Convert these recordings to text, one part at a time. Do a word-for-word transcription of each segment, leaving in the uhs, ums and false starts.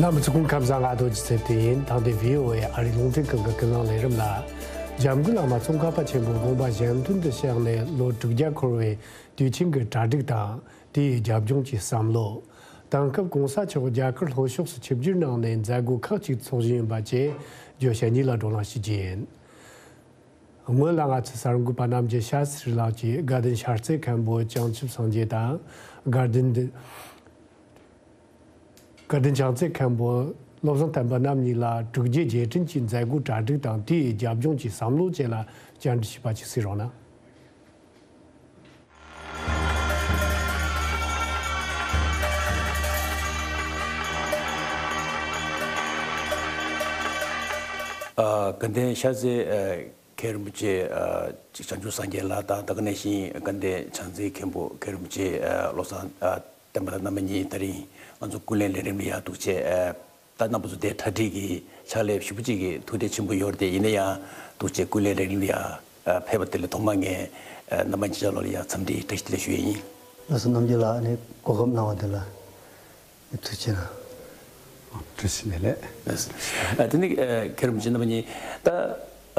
རྣམ་པ་ཚོ་སྐུ་ཁམས་བཟང་། ང་རྡོ་རྗེ་ཚེ་བརྟན་ཡིན། ད་ལྟའི་བྷི་ཨོ་ཨེ་ཨ་རིའི་རླུང་འཕྲིན་ཁང་གི་ཀུན་གླེང་ལས་རིམ་ལ། འཇམ་མགོན་བླ་མ་ཙོང་ཁ་པ་ཆེན་པོ་དགོངས་པ་གཞན་དོན་དུ་གཤེགས་ནས་ལོ་དྲུག་བརྒྱ་འཁོར་བའི་དུས་ཆེན་གྱི་གྲ་སྒྲིག་དང་། དེའི་རྒྱབ་ལྗོངས་ཀྱི་བསམ་བློ། དེང་སྐབས་གོང་ས་མཆོག་རྒྱ་གར་ལྷོ་ཕྱོགས་སུ་ཆིབས་བསྒྱུར་གནང་ནས་མཛད་སྒོ་ཁག་ཅིག་འཚོགས་བཞིན་ཡོད་པ་བཅས་བརྗོད་བྱ་གཉིས་ལ་བགྲོ་གླེང་ཞུ་རྒྱུ་ཡིན། སྔོན་ལ་ང་ཚོས་གསར་འགོད་པ་རྣམས་ཀྱིས་ཤཱ་སི་རི་ལགས་ཀྱིས་དགའ་ལྡན་ཤར་རྩེ་མཁན་པོ་བྱང་ཆུབ་སངས་རྒྱས་དང་། དགའ་ལྡན་དགའ་ལྡན་བྱང་རྩེ་མཁན་པོ་བློ་བཟང་བསྟན་པ་རྣམ་གཉིས་ལ་དྲུག་བརྒྱའི་རྒྱལ་ཕྲན་གྱི་མཛད་སྒོ་གྲ་སྒྲིག་དང་། དེའི་རྒྱབ་ལྗོངས་ཀྱི་བསམ་བློ་བཅས་ལ་བཅར་འདྲི་ཞུས་པ་ཅིག་གཟིགས་རོགས་གནང་། ཨ། དགའ་ལྡན་ཤར་རྩེ། ཨ། མཁན་རིན་པོ་ཆེ། ཨ། བྱང་ཆུབ་སངས་རྒྱས་ལགས་དང་། དེ་ག་ནང་བཞིན་དགའ་ལྡན་བྱང་རྩེའི་མཁན་པོ་མཁན་རིན་པོ་ཆེ། ཨ། བློ་བཟང་། ཨ། བསྟན་པ་ལགས་རྣམ་པ་གཉིས་ད་རིང་ང་ཚོ་ཀུན་གླེང་ལས་རིམ་ལ་ཡང་འདུག་བྱས། ཨ། ད་རྣམ་པ་ཚོ་དེ་གྲ་སྒྲིག་གི་ཕྱག་ལས་ཞེ་པོ་ཅིག་གི་ཐུགས་འདེད་ཆེན་པོ་ཡོད་རེད་དེ། ཡིན་ན་ཡང་འདུག་བྱས་ཀུན་གླེང་ལས་རིམ་ལ་ཡང་ཕེབས་པ་དེ་ལ་ཐོག་མར་ངས། ཨ། རྣམ་པ་གཉིས་ཆ་ལོ་ལ་ཡང་འཚམས་འདྲི་བཀྲ་ཤིས་བདེ་ལེགས་ཞུ་ཡས་ཡིན། བློ་བཟང་རྣམ་རྒྱལ་ལགས་ནས་གོ་སྐབས་གནང་བ་དེ་ལ་ཐུགས་རྗེ་གནང་། བཀྲ་ཤིས་བདེ་ལེགས། ཨ། དེ་ནི། ཨ། མཁན་རིན་པོ་ཆེ་རྣམ་པ་གཉིས་ད།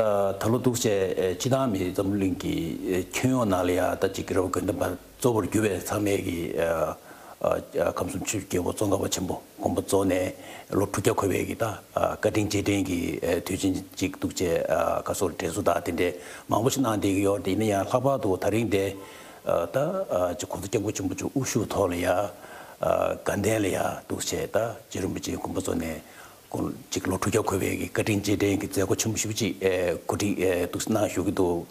ཨ། ད་ལོ་འདུག་བྱས། ཨ། སྤྱི་བཏང་མི་འཛམ་བུ་གླིང་གི། ཨ། ཁྱོན་ཡོངས་ནང་ལ་ཡང་ད་ཅིག་གི་རེ་བ་དགོན་བདེ་པ་གཙོ་བོར་གྱུར་པའི་ཚང་མས་ཀྱི། ཨ། ཨ། ཁམས་གསུམ་ཆོས་ཀྱི་རྒྱལ་པོ་ཙོང་ཁ་པ་ཆེན་པོ་དགོངས་པ་རྫོགས་ནས་ལོ་དྲུག་བརྒྱ་འཁོར་བའི་གི་ད། ཨ། བཀའ་དྲིན་རྗེས་དྲན་གྱི། ཨ། དུས་ཆེན་ཅིག་འདུག་བྱས། ཨ། བཀའ་ཟུར་དྲན་གསོ་དང་དེ་འདྲའི་མང་པོ་ཞིག་གནང་བསྡད་ཀྱི་ཡོད་རེད། ཡིན་ན་ཡང་ལྷག་པར་དུ་ད་རིང་དེ། ཨ། ད། ཨ། ཅིག་གོང་ས་སྐྱབས་མགོན་ཆེན་པོ་མཆོག་དབུ་བཞུགས་ཐོག་ལ་ཡ། ཨ། དགའ་ལྡན་ལ་ཡ་འདུག་བྱས་ད་རྗེ་རིན་པོ་ཆེ་དགོངས་པ་རྫོགས་ནས་ཀྱི་ལོ་དྲུག་བརྒྱ་འཁོར་བའི་གི་བཀའ་དྲིན་རྗེས་དྲན་གྱི་མཛད་སྒོ་ཆེན་པོ་ཞེ་པོ་ཅིག། ཨ། གོ་སྒྲིག། ཨ། འདུག་གནང་བཞུགས་ཀྱི་འདུག་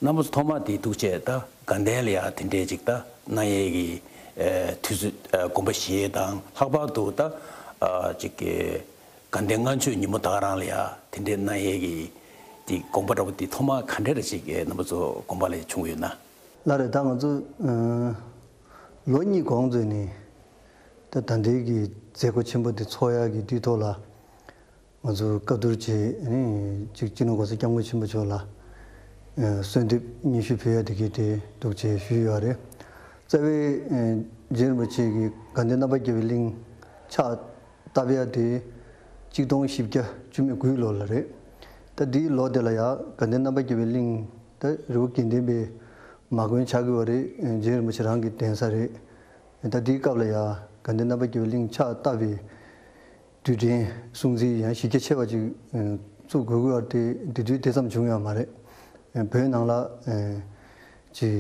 རྣམ་པ་ཚོ་ཐོག་མ་དེ་འདུག་བྱས་ད་དགའ་ལྡན་ལ་ཡ་དེ་འདྲའི་ཅིག་ད་གནང་ཡས་ཀྱི། ཨ། དུས་ཚོད། ཨ། དགོངས་པ་བཞེས་དང་། ལྷག་པར་དུ་ད། ཨ། ཅིག་གི་དགའ་ལྡན་ལྔ་མཆོད་ཉིན་མོ་ད་ག་རང་ལ་ཡ་དེ་འདྲའི་གནང་ཡས་ཀྱི་དེ་དགོངས་པ་འདྲ་པོ་དེ་ཐོག་མ་ག་འདྲ་རེ་ཅིག། ཨ། རྣམ་པ་ཚོ་དགོངས་པ་ལ་བྱུང་ཡོད་ན། ལགས་རེད། ད་ང་ཚོ། ཨ། ལོ་གཉིས་གོང་ཚོད་ནས་ད་ད་ལྟའི་གི་མཛད་སྒོ་ཆེན་པོ་འདི་ཚོགས་ཡག་གི་དུས་ཐོག་ལ་ང་ཚོ་བཀའ་བསྡུར་བྱས། ཨ་ནི་ཅིག་སྤྱི་ནོར་༸གོང་ས་༸སྐྱབས་མགོན་ཆེན་པོ་མཆོག་ལ། ཨ། གསོལ་འདེབས་སྙན་ཞུ་ཕུལ་ཡག་དེ་གའི་དེ་འདུག་བྱས་ཞུས་ཡོད་རེད། རྩ་བའི། ཨ། རྗེ་རིན་པོ་ཆེ་གི་དགའ་ལྡན་རྣམ་པར་རྒྱལ་བའི་གླིང་ཕྱག་བཏབ་ཡག་དེ་གཅིག་སྟོང་བཞི་བརྒྱ་བཅུ་མེད་དགུའི་ལོ་ལ་རེད། ད་འདིའི་ལོ་དེ་ལ་ཡ་དགའ་ལྡན་རྣམ་པར་རྒྱལ་བའི་གླིང་ད་རི་བོ་དགེ་ལྡན་པའི་མ་དགོན་ཆགས་ཀྱི་ཡོད་རེད། རྗེ་རིན་པོ་ཆེ་རང་གི་གདན་ས་རེད། ད་འདིའི་སྐབས་ལ་ཡ་དགའ་ལྡན་རྣམ་པར་རྒྱལ་བའི་གླིང་ཕྱག་བཏབ་པའི་དུས་དྲན་སྲུང་བརྩི་ཡང་གཞི་རྒྱ་ཆེ་བ་ཅིག་བཙུགས་དགོས་ཀྱི་ཡོད་རེད་དེ། དེ་དུས་དེ་ཙམ་བྱུང་ཡོད་མ་རེད། བོད་ནང་ལ་ཅིག་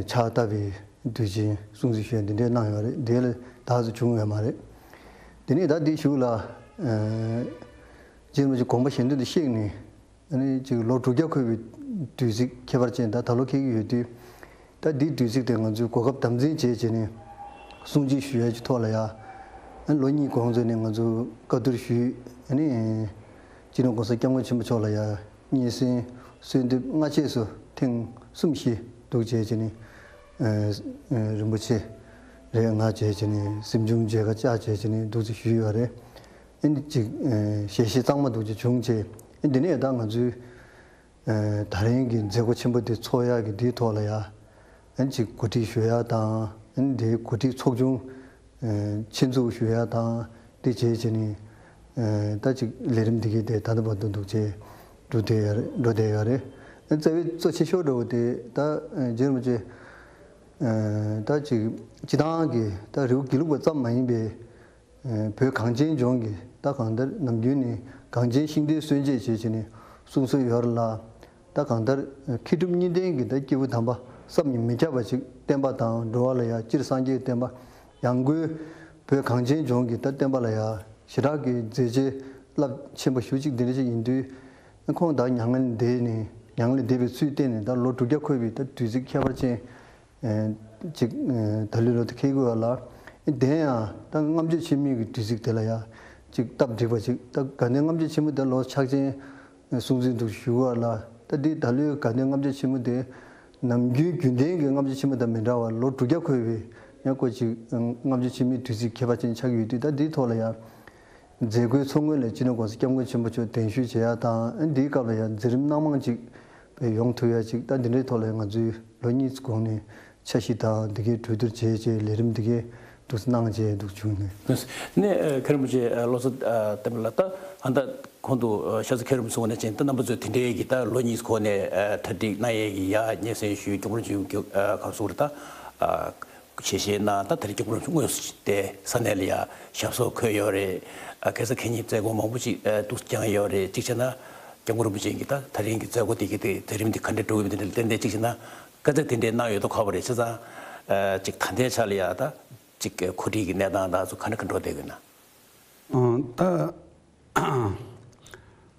ཕྱག་བཏབ་པའི་དུས་ཆེན་སྲུང་བརྩི་ཞུ་ཡ་འདི་འདྲའི་གནང་ཡོད་རེད། དེ་ལས་ད་གཟོད་བྱུང་ཡོད་མ་རེད། དེ་ནས་ད་འདི་གཞུག་ལ། ཨ། རྗེ་རིན་པོ་ཆེ་དགོངས་པ་གཞན་དོན་དུ་གཤེགས་ནས། ཨ་ནི་ཅིག་ལོ་དྲུག་བརྒྱ་འཁོར་བའི་དུས་ཚིགས་ཁྱད་པར་ཅན་ད་ད་ལོ་འཁེལ་གྱི་ཡོད་དུས། ད་འདིའི་དུས་ཚིགས་དེ་ང་ཚོས་གོ་སྐབས་དམ་འཛིན་བྱས་བྱས་ནས་སྲུང་བརྩི་ཞུ་ཡ་གྱི་ཐོག་ལ་ཡ། ཨ་ནི་ལོ་གཉིས་གོང་ཚོད་ནས་ང་ཚོས་བཀའ་བསྡུར་ཞུས། ཨ་ནི་སྤྱི་ནོར་༸གོང་ས་༸སྐྱབས་མགོན་ཆེན་པོ་མཆོག་ལ་ཡ་སྙན་སེང་གསོལ་འདེབས་སྔ་རྗེས་སུ་ཐེངས་གསུམ་བཞི་འདུག་བྱས་བྱས་ནས། ཨ། ཨ། རིན་པོ་ཆེ་རེ་ལྔ་བྱས་བྱས་ནས་གཟིམ་ཆུང་མཇལ་ཁ་བཅར་བྱས་བྱས་ནས་འདུག་སེ་ཞུས་ཡོད་རེད། ཨ་ནི་ཅིག་ཨ། ཞལ་བཞེས་གཙང་མ་འདུག་ཅིག་བྱུང་བྱས། ཨ། འདི་ནས་ད་ང་ཚོའི་ཨ། ད་རིང་གི་མཛད་སྒོ་ཆེན་པོ་འདི་ཚོགས་ཡག་གི་འདིའི་ཐོག་ལ་ཡ། ཨ་ནི་ཅིག་གོ་སྒྲིག་ཞུ་ཡག་དང་། ཨ་ནི་འདིའི་གོ་སྒྲིག་ཚོགས་ཆུང་ཨ། ཆེད་འཛུགས་ཞུ་ཡག་དང་། འདི་བྱས་བྱས་ནས་ཨ། ད་ཅིག་ལས་རིམ་འདི་གའི་དེ་ད་ལྟ་བར་དུ་འདུག་བྱས་འགྲོ་བསྡད་ཡོད་རེད། འགྲོ་བསྡད་ཡོད་རེད། ཨ། རྩ་བའི་གཙོ་ཆེ་ཤོས་འདྲ་བོ་དེ་ད་ཨ། རྗེ་རིན་པོ་ཆེ་ཨ། ད་ཅིག་སྤྱི་བཏང་གི་ད་རི་བོ་དགེ་ལུགས་པ་ཙམ་མ་ཡིན་པའི། ཨ། བོད་གངས་ཅན་ལྗོངས་ཀྱི་ད་གང་ལྟར་ནམ་རྒྱུན་ནས་གངས་ཅན་ཤིང་རྟའི་སྲོལ་འབྱེད་བྱེད་བྱེད་ནས་གསུང་སྲོལ་ཡོད་རེད་ལ། ད་གང་ལྟར་མཁས་གྲུབ་གཉིས་ལྡན་གྱི་ད་སྐྱེས་བུ་དམ་པ་བསམ་གྱིས་མི་ཁྱབ་པ་ཅིག་བསྟན་པ་དང་འགྲོ་བ་ལ་ཡང་སྤྱིར་སངས་རྒྱས་བསྟན་པ། ཡང་སྒོས་བོད་གངས་ཅན་ལྗོངས་ཀྱི་ད་བསྟན་པ་ལ་ཡང་ཞེ་དྲག་གི་མཛད་རྗེས་རླབས་ཆེན་པོ་ཞེ་ཅིག་འདི་འདྲ་ཞིག་ཡིན་དུས། ཁོང་ད་མྱ་ངན་འདས་ནས་མྱ་ངན་ལས་འདས་པའི་ཚུལ་བསྟན་ནས་ད་ལོ་དྲུག་བརྒྱ་འཁོར་བའི་ད་དུས་ཚིགས་ཁྱད་པར་ཅན། ཨེ། ཅིག་ཨེ། ད་ལོའི་ལོ་དེ་འཁེལ་དགོས་པ་ལ། དེ་ཡང་ད་ལྔ་མཆོད་ཆེན་མོའི་གི་དུས་ཚིགས་དེ་ལ་ཡ། ཅིག་སྟབས་འགྲིག་པ་ཅིག་ད་དགའ་ལྡན་ལྔ་མཆོད་ཆེན་མོ་དེ་ལོ་ཕྱག་ཆེན་སྲུང་བརྩི་འདུག་ཞུ་བ་ལ། ད་འདི་ད་ལོའི་དགའ་ལྡན་ལྔ་མཆོད་ཆེན་མོ་དེ་ནམ་རྒྱུན་རྒྱུན་ལྡན་གྱི་ལྔ་མཆོད་ཆེན་མོ་དང་མི་འདྲ་བར་ལོ་དྲུག་བརྒྱ་འཁོར་བའི་ཡང་ཀོ་ཅིག་ལྔ་མཆོད་ཆེན་མོའི་དུས་ཚིགས་ཁྱད་པར་ཅན་ཆགས་ཀྱི་ཡོད་དུས། ད་འདིའི་ཐོག་ལ་ཡ། མཛད་སྒོའི་ཚོགས་སྔོན་ལ་སྤྱི་ནོར་༸གོང་ས་༸སྐྱབས་མགོན་ཆེན་པོ་མཆོག་གདན་ཞུ་བྱེད་ཡ་དང་། འདིའི་སྐབས་ལ་ཡང་མཛད་རིམ་སྣ་མང་ཅིག་ཡོང་ཐུབ་ཡ་ཅིག་ད་འདི་འདྲའི་ཐོག་ལ་ཡང་ང་ཚོའི་ལོ་གཉིས་གོང་ནས་འཆར་གཞི་དང་འདི་གའི་གྲོས་བསྡུར་བྱས་བྱས་ལས་རིམ་འདི་གའི་ འདུག་སེ་གནང་བྱས་འདུག་བྱུང་ནས། ནས་ཨ་མཁན་རིན་པོ་ཆེ་ཨ་བློ་བཟང་ཨ་བསྟན་པ་ལགས། ད་ཨ་ད་གོང་དུ་ཨ་ཤ་ཚ་མཁན་རིན་པོ་ཆེ་གསུངས་པ་ནང་བཞིན་ད་རྣམ་པ་ཚོས་དེ་འདྲའི་གི་ད་ལོ་གཉིས་གོང་ནས་ཨ་གྲ་སྒྲིག་གནང་ཡས་ཀྱི་ཡ་སྙན་སེང་ཞུས། སྐྱབས་མགོན་རིན་པོ་ཆེ་གི་ཨ་ག་རེ་ཟེར་དགོས་རེད། ད་ཨ་ཞལ་བཞེས་གནང་། ད་དེ་རིང་སྐྱབས་མགོན་རིན་པོ་ཆེ་དངོས་སུ་དེ་ས་གནས་ལ་ཡ་ཞབས་སོར་འཁོད་ཡོད་རེད། ཨ་ཁ་སང་ཁ་ཉིན་མཛད་སྒོ་མང་པོ་ཅིག་ཨ་འདུག་སེ་བསྐྱངས་ཡོད་རེད། གཅིག་བྱས་ན་སྐྱབས་མགོན་རིན་པོ་ཆེ་གི་ད་དེ་རིང་གི་མཛད་སྒོ་དེ་གི་དེ་མཛད་རིམ་དེ་ག་འདྲ་འགྲོ་གི་ཡོད་མེད་དེ་འདྲ་ལ་བརྟེན་ཏེ། གཅིག་བྱས་ན་བཀའ་སྩལ་དེ་འདྲའི་གནང་ཡོད་དོ་ཁག་པོ་རེད། བྱས་ཙང་ཨ་ཅིག་ད་ལྟའི་ཆ་ལ་ཡ་ད་ཅིག་གོ་སྒྲིག་གི་གནས་སྟངས་དང་ཚོ་ག་འདྲ་ག་འགྲོ་བསྡད་ཡོད་ན། ཨ་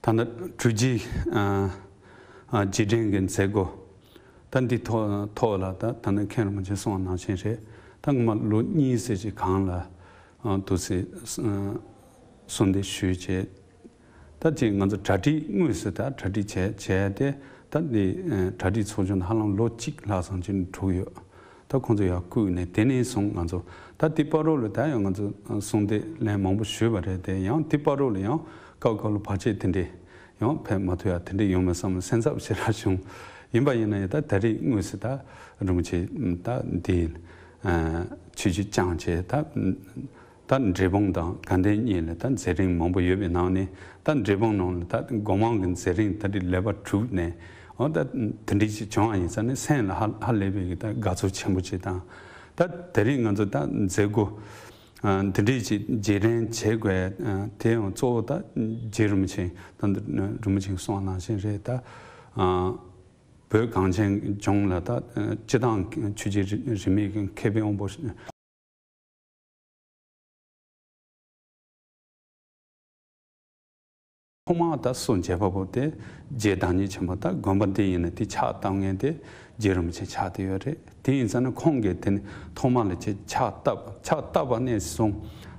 ད་ད་ནི་གྲོས་ཆོད་ཨ་ཨ་རྗེས་དྲན་གྱི་མཛད་སྒོ་ད་འདི་ཐོག་ཐོག་ལ་ད་ད་ནི་མཁན་རིན་པོ་ཆེ་གསུངས་པ་ནང་བཞིན་རེད། ད་སྔོན་མ་ལོ་གཉིས་ཙམ་ཅིག་གོང་ལ་ཨ་འདུག་སེ་ཨ་གསོལ་འདེབས་ཞུས་བྱས། ད་ཅིག་ང་ཚོ་གྲ་སྒྲིག་དངོས་སུ་ད་གྲ་སྒྲིག་བྱས་བྱས་ཏེ། ད་འདི་ཨ་གྲ་སྒྲིག་ཚོགས་ཆུང་ཧ་ལམ་ལོ་གཅིག་ལྷག་ཙམ་ཅིག་འགྲོ་གི་ཡོད། ད་ཁོང་ཚོ་ཡར་བསྐོས་ནས་དེ་ནས་བཟུང་ང་ཚོ་ད་དེ་བར་རོ་ལ་ད་ཡང་ང་ཚོ་གསོལ་འདེབས་ལན་མང་པོ་ཞུས་པ་རེད་དེ། ཡང་དེ་བར་རོ་ལ་ཡང་སྐབས་སྐབས་ལ་བར་ཆད་དེ་འདྲས་ཡང་ཕན་མ་ཐོགས་ཡ་དེ་འདྲས་ཡོང་མེད་བསམ་ནས་སེམས་འཚབ་ཞེ་དྲག་བྱུང་། ཡིན་པ་ཡིན་ན་ཡང་ད་ད་རེས་དངོས་སུ་ད་རིན་པོ་ཆེ་ད་འདི་ཨ་ཆོས་ཆོས་བསྐྱངས་བྱས། ད་ད་འབྲས་སྤུངས་དང་དགའ་ལྡན་གཉིས་ལ་ད་མཛད་རིམ་མང་པོ་ཡོད་པའི་ནང་ནས། ད་འབྲས་སྤུངས་ནང་ལ་ད་སྒོ་མང་གི་མཛད་རིམ་ད་རེས་ལེགས་པར་གྲུབ་ནས། འོ་ད་དེ་འདྲ་ཞིག་བྱུང་བ་ཡིན་ཙང་ནས་སེམས་ལ་ཧ་ཧ་ལས་པའི་གི་ད་དགའ་ཚོར་ཆེན་པོ་ཅིག་དང་། ད་དེ་རིང་ང་ཚོ་ད་མཛད་སྒོ་ཨ་འདི་འདྲ་ཞིག་རྗེས་དྲན་བྱེད་དགོས། ཨ་དེ་ཡང་གཙོ་བོ་ད་རྗེ་རིན་པོ་ཆེ་ད་འདི་རིན་པོ་ཆེས་གསུངས་པ་ནང་བཞིན་རེད། ད་ཨ་བོད་གངས་ཅན་ལྗོངས་ལ་ད་ཨ་སྤྱི་བཏང་ཆོས་བརྒྱུད་རིས་མེད་ཀྱི་མཁས་པའི་དབང་པོ་ཐོག་མར་ད་སོ་མཇལ་བ་པོ་དེ་རྗེ་བདག་ཉིད་ཆེན་པོ། ད་དགོན་པ་འདི་ཡིན་ན་དེ་ཕྱག་བཏབ་མཁན་དེ་རྗེ་རིན་པོ་ཆེ་ཆགས་བསྡད་ཡོད་རེད། དེ་ཡིན་ཙང་ནས་ཁོང་གིས་དེ་ནི་ཐོག་མ་ལ་ཅིག་ཕྱག་བཏབ། ཕྱག་བཏབ་པ་ནས་བཟུང་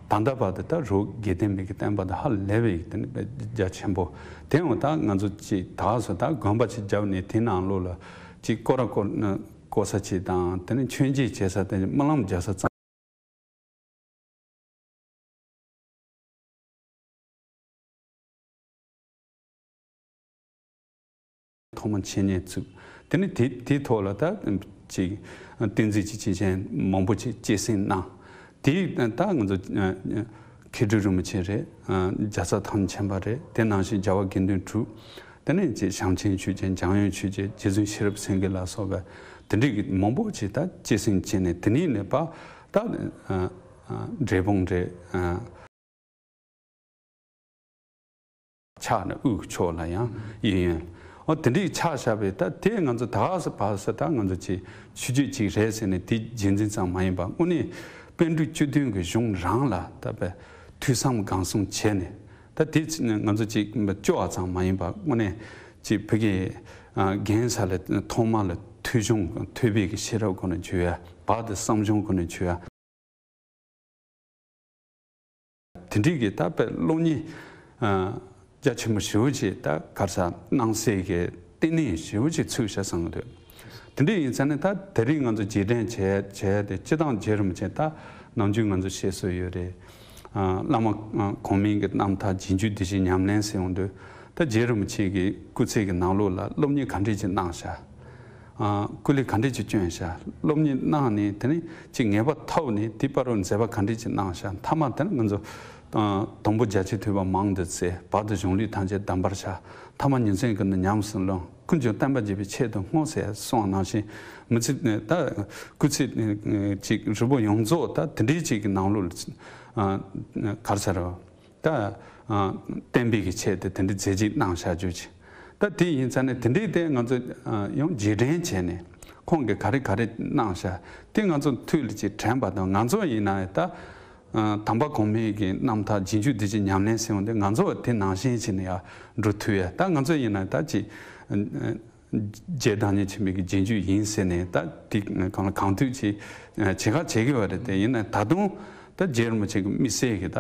ད་ལྟ་བར་དུ་ད་རི་བོ་དགེ་ལྡན་པའི་གི་བསྟན་པ་དེ་ཧ་ལས་པའི་དེ་ནི་རྒྱ་ཆེན་པོ། དེ་ཡང་ད་ང་ཚོ་ཅིག་ད་སོ་ད་དགོན་པ་ཅིག་བརྒྱབ་ནས་དེ་ནང་ལོགས་ལ་ཅིག་སྐོར་ར་སྐོར་སྐོར་ས་ཅིག་དང་། དེ་ནི་མཆོད་མཇལ་བྱེད་ས་དེ་སྨོན་ལམ་རྒྱག་ས་ཙམ། ཐོག་མ་འཆད་ཉན་བཙུགས། དེ་ནས་དེ་དེའི་ཐོག་ལ་ད་ཅིག་བསྟན་འཛིན་གྱི་སྐྱེས་ཆེན་མང་པོ་ཅིག་སྐྱེད་སྲིང་གནང་། དེ་ད་ང་ཚོ་མཁས་གྲུབ་རིན་པོ་ཆེ་རེད། རྒྱལ་ཚབ་ཐམས་ཅད་མཁྱེན་པ་རེད། དེ་ནང་བཞིན་རྒྱལ་བ་དགེ་འདུན་གྲུབ། དེ་ནས་ཅིག་བྱམས་ཆེན་ཆོས་རྒྱན། འཇམ་དབྱངས་ཆོས་རྒྱན། རྗེ་བཙུན་ཤེས་རབ་སེང་གེ་ལ་སོགས་པ་དེ་འདྲའི་གི་མང་པོ་ཅིག་ད་སྐྱེད་སྲིང་བྱས་ནས། དེ་ནས་ནས་ཕར་ད་འབྲས་སྤུངས་རེད། ཕྱག་ནས་དབུས་ཀྱི་ཕྱོགས་ལ་ཡང་གཡས་གཡོན། འོ་དེ་འདྲའི་ཕྱག་བཞག་པའི་ད་དེ་ང་ཚོ་ད་ག་ས་བར་ས་ད་ང་ཚོ་ཅིག་ཆོས་བརྒྱུད་ཅིག་རེད་ཟེར་ནས་དེ་རྗེས་འཛིན་ཙམ་མ་ཡིན་པ། དངོས་གནས་པཎ་གྲུབ་བཅུ་བདུན་གྱི་གཞུང་རང་ལ་ད་པའི་ཐོས་བསམ་སྒོམ་གསུམ་བྱས་ནས། ད་དེ་ང་ཚོ་ཅིག་སྐྱོ་བ་ཙམ་མ་ཡིན་པ། དངོས་གནས་ཅིག་བོད་ཀྱི་ཨ་རྒན་ས་ལ་ཐོག་མ་ལ་ཐོས་བྱུང་ཐོས་པའི་གི་ཤེས་རབ་སྒོ་ནས་བརྒྱུད་ཡ། བར་དུ་བསམ་བྱུང་སྒོ་ནས་བརྒྱུད་ཡ། དེ་འདྲའི་གི་ད་དཔེ་སློབ་གཉེར་ཨ་རྒྱ་ཆེན་པོ་ཞེ་པོ་ཅིག་ད་ག་རེ་ཟེར། གནང་སའི་གི་བསྟི་གནས་ཞེ་པོ་ཅིག་ཚུགས་བཞག་བསམ་གི་འདུག་དེ་འདྲ་ཡིན་ཙང་ནས་ད་དེ་རིང་ང་ཚོ་རྗེས་དྲན་བྱས་བྱས་ཏེ། སྤྱིར་བཏང་རྗེ་རིན་པོ་ཆེ་ད་ནམ་རྒྱུན་ང་ཚོ་བཤད་སྲོལ་ཡོད་རེད། ཨ་བླ་མ་ཨ་གོང་མའི་གི་རྣམ་ཐར་རྗེས་འཇུག་བདེ་གཤེགས་ཉམས་ལེན་ཟེར་ཡོང་དུས། ད་རྗེ་རིན་པོ་ཆེ་གི་སྐུ་ཚེ་གི་ནང་ལོགས་ལ་སློབ་གཉེར་ག་འདྲས་ཅིག་གནང་ཤག་ཨ་སྐུ་ལས་ག་འདྲས་ཅིག་བསྐྱོན་ཤག་སློབ་གཉེར་གནང་ནས་དེ་ནས་ཅིག་ངེས་པ་ཐོབ་ནས་དེ་བར་དུ་མཛད་པ་ག་འདྲས་ཅིག་གནང་ཤག་མཐའ་མ་དེ་ནས་ང་ཚོ་ཨ་དང་པོ་རྒྱ་ཆེར་ཐོས་པ་མང་དུ་བཙལ། བར་དུ་གཞུང་ལུགས་ཐམས་ཅད་གདམས་པར་བྱ། ཐ་མ་ཉིན་མཚན་ཀུན་ཏུ་ཉམས་སུ་ལོངས། ཀུན་ཀྱང་བསྟན་པ་རྒྱས་པའི་ཆེད་དུ་བསྔོ་ཟེར་གསུངས་པ་ནང་བཞིན། མི་ཚེ་ད་སྐུ་ཚེ་ཅིག་རིལ་པོ་ཡོངས་རྫོགས་ད་དེ་འདྲའི་ཅིག་གི་ནང་ལོགས་ལ་ཨ་ག་རེ་ཟེར་རོ། ད་ཨ་བསྟན་པའི་གི་ཆེད་དུ་དེ་འདྲའི་མཛད་རྗེས་གནང་བཞག་རྒྱུ་ཅིག་ད་དེ་ཡིན་ཙང་ནས་དེ་འདྲའི་དེ་ང་ཚོ་ཨ་ཡང་རྗེས་དྲན་བྱས་ནས། ཁོང་གིས་ག་རེ་ག་རེ་གནང་བཞག་དེ་ང་ཚོ་ཐུགས་ལ་ཅིག་དྲན་པ་དང་། ང་ཚོ་ཡིན་ན་ད་ཨ་དམ་པ་གོང་མའི་གི་རྣམ་ཐར་རྗེས་འཇུག་བདེ་གཤེགས་ཉམས་ལེན་ཟེར་ཡོང་དུས། ང་ཚོ་དེ་ནང་བཞིན་བྱས་ནས་ཡར་འགྲོ་ཐུབ་ཡ། ད་ང་ཚོ་ཡིན་ན་ད་ཅིག་ཨ་རྗེ་བདག་ཉིད་ཆེན་པོའི་གི་རྗེས་འཇུག་ཡིན་ཟེར་ནས་ད་དེ་གང་ལ་གང་ཐུབ་ཅིག་བྱེད་ཁ་བྱེད་ཀྱི་ཡོད་རེད་དེ། ཡིན་ན་ད་དུང་ད་རྗེ་རིན་པོ་ཆེ་གི་དམིགས་བསལ་གྱི་ད་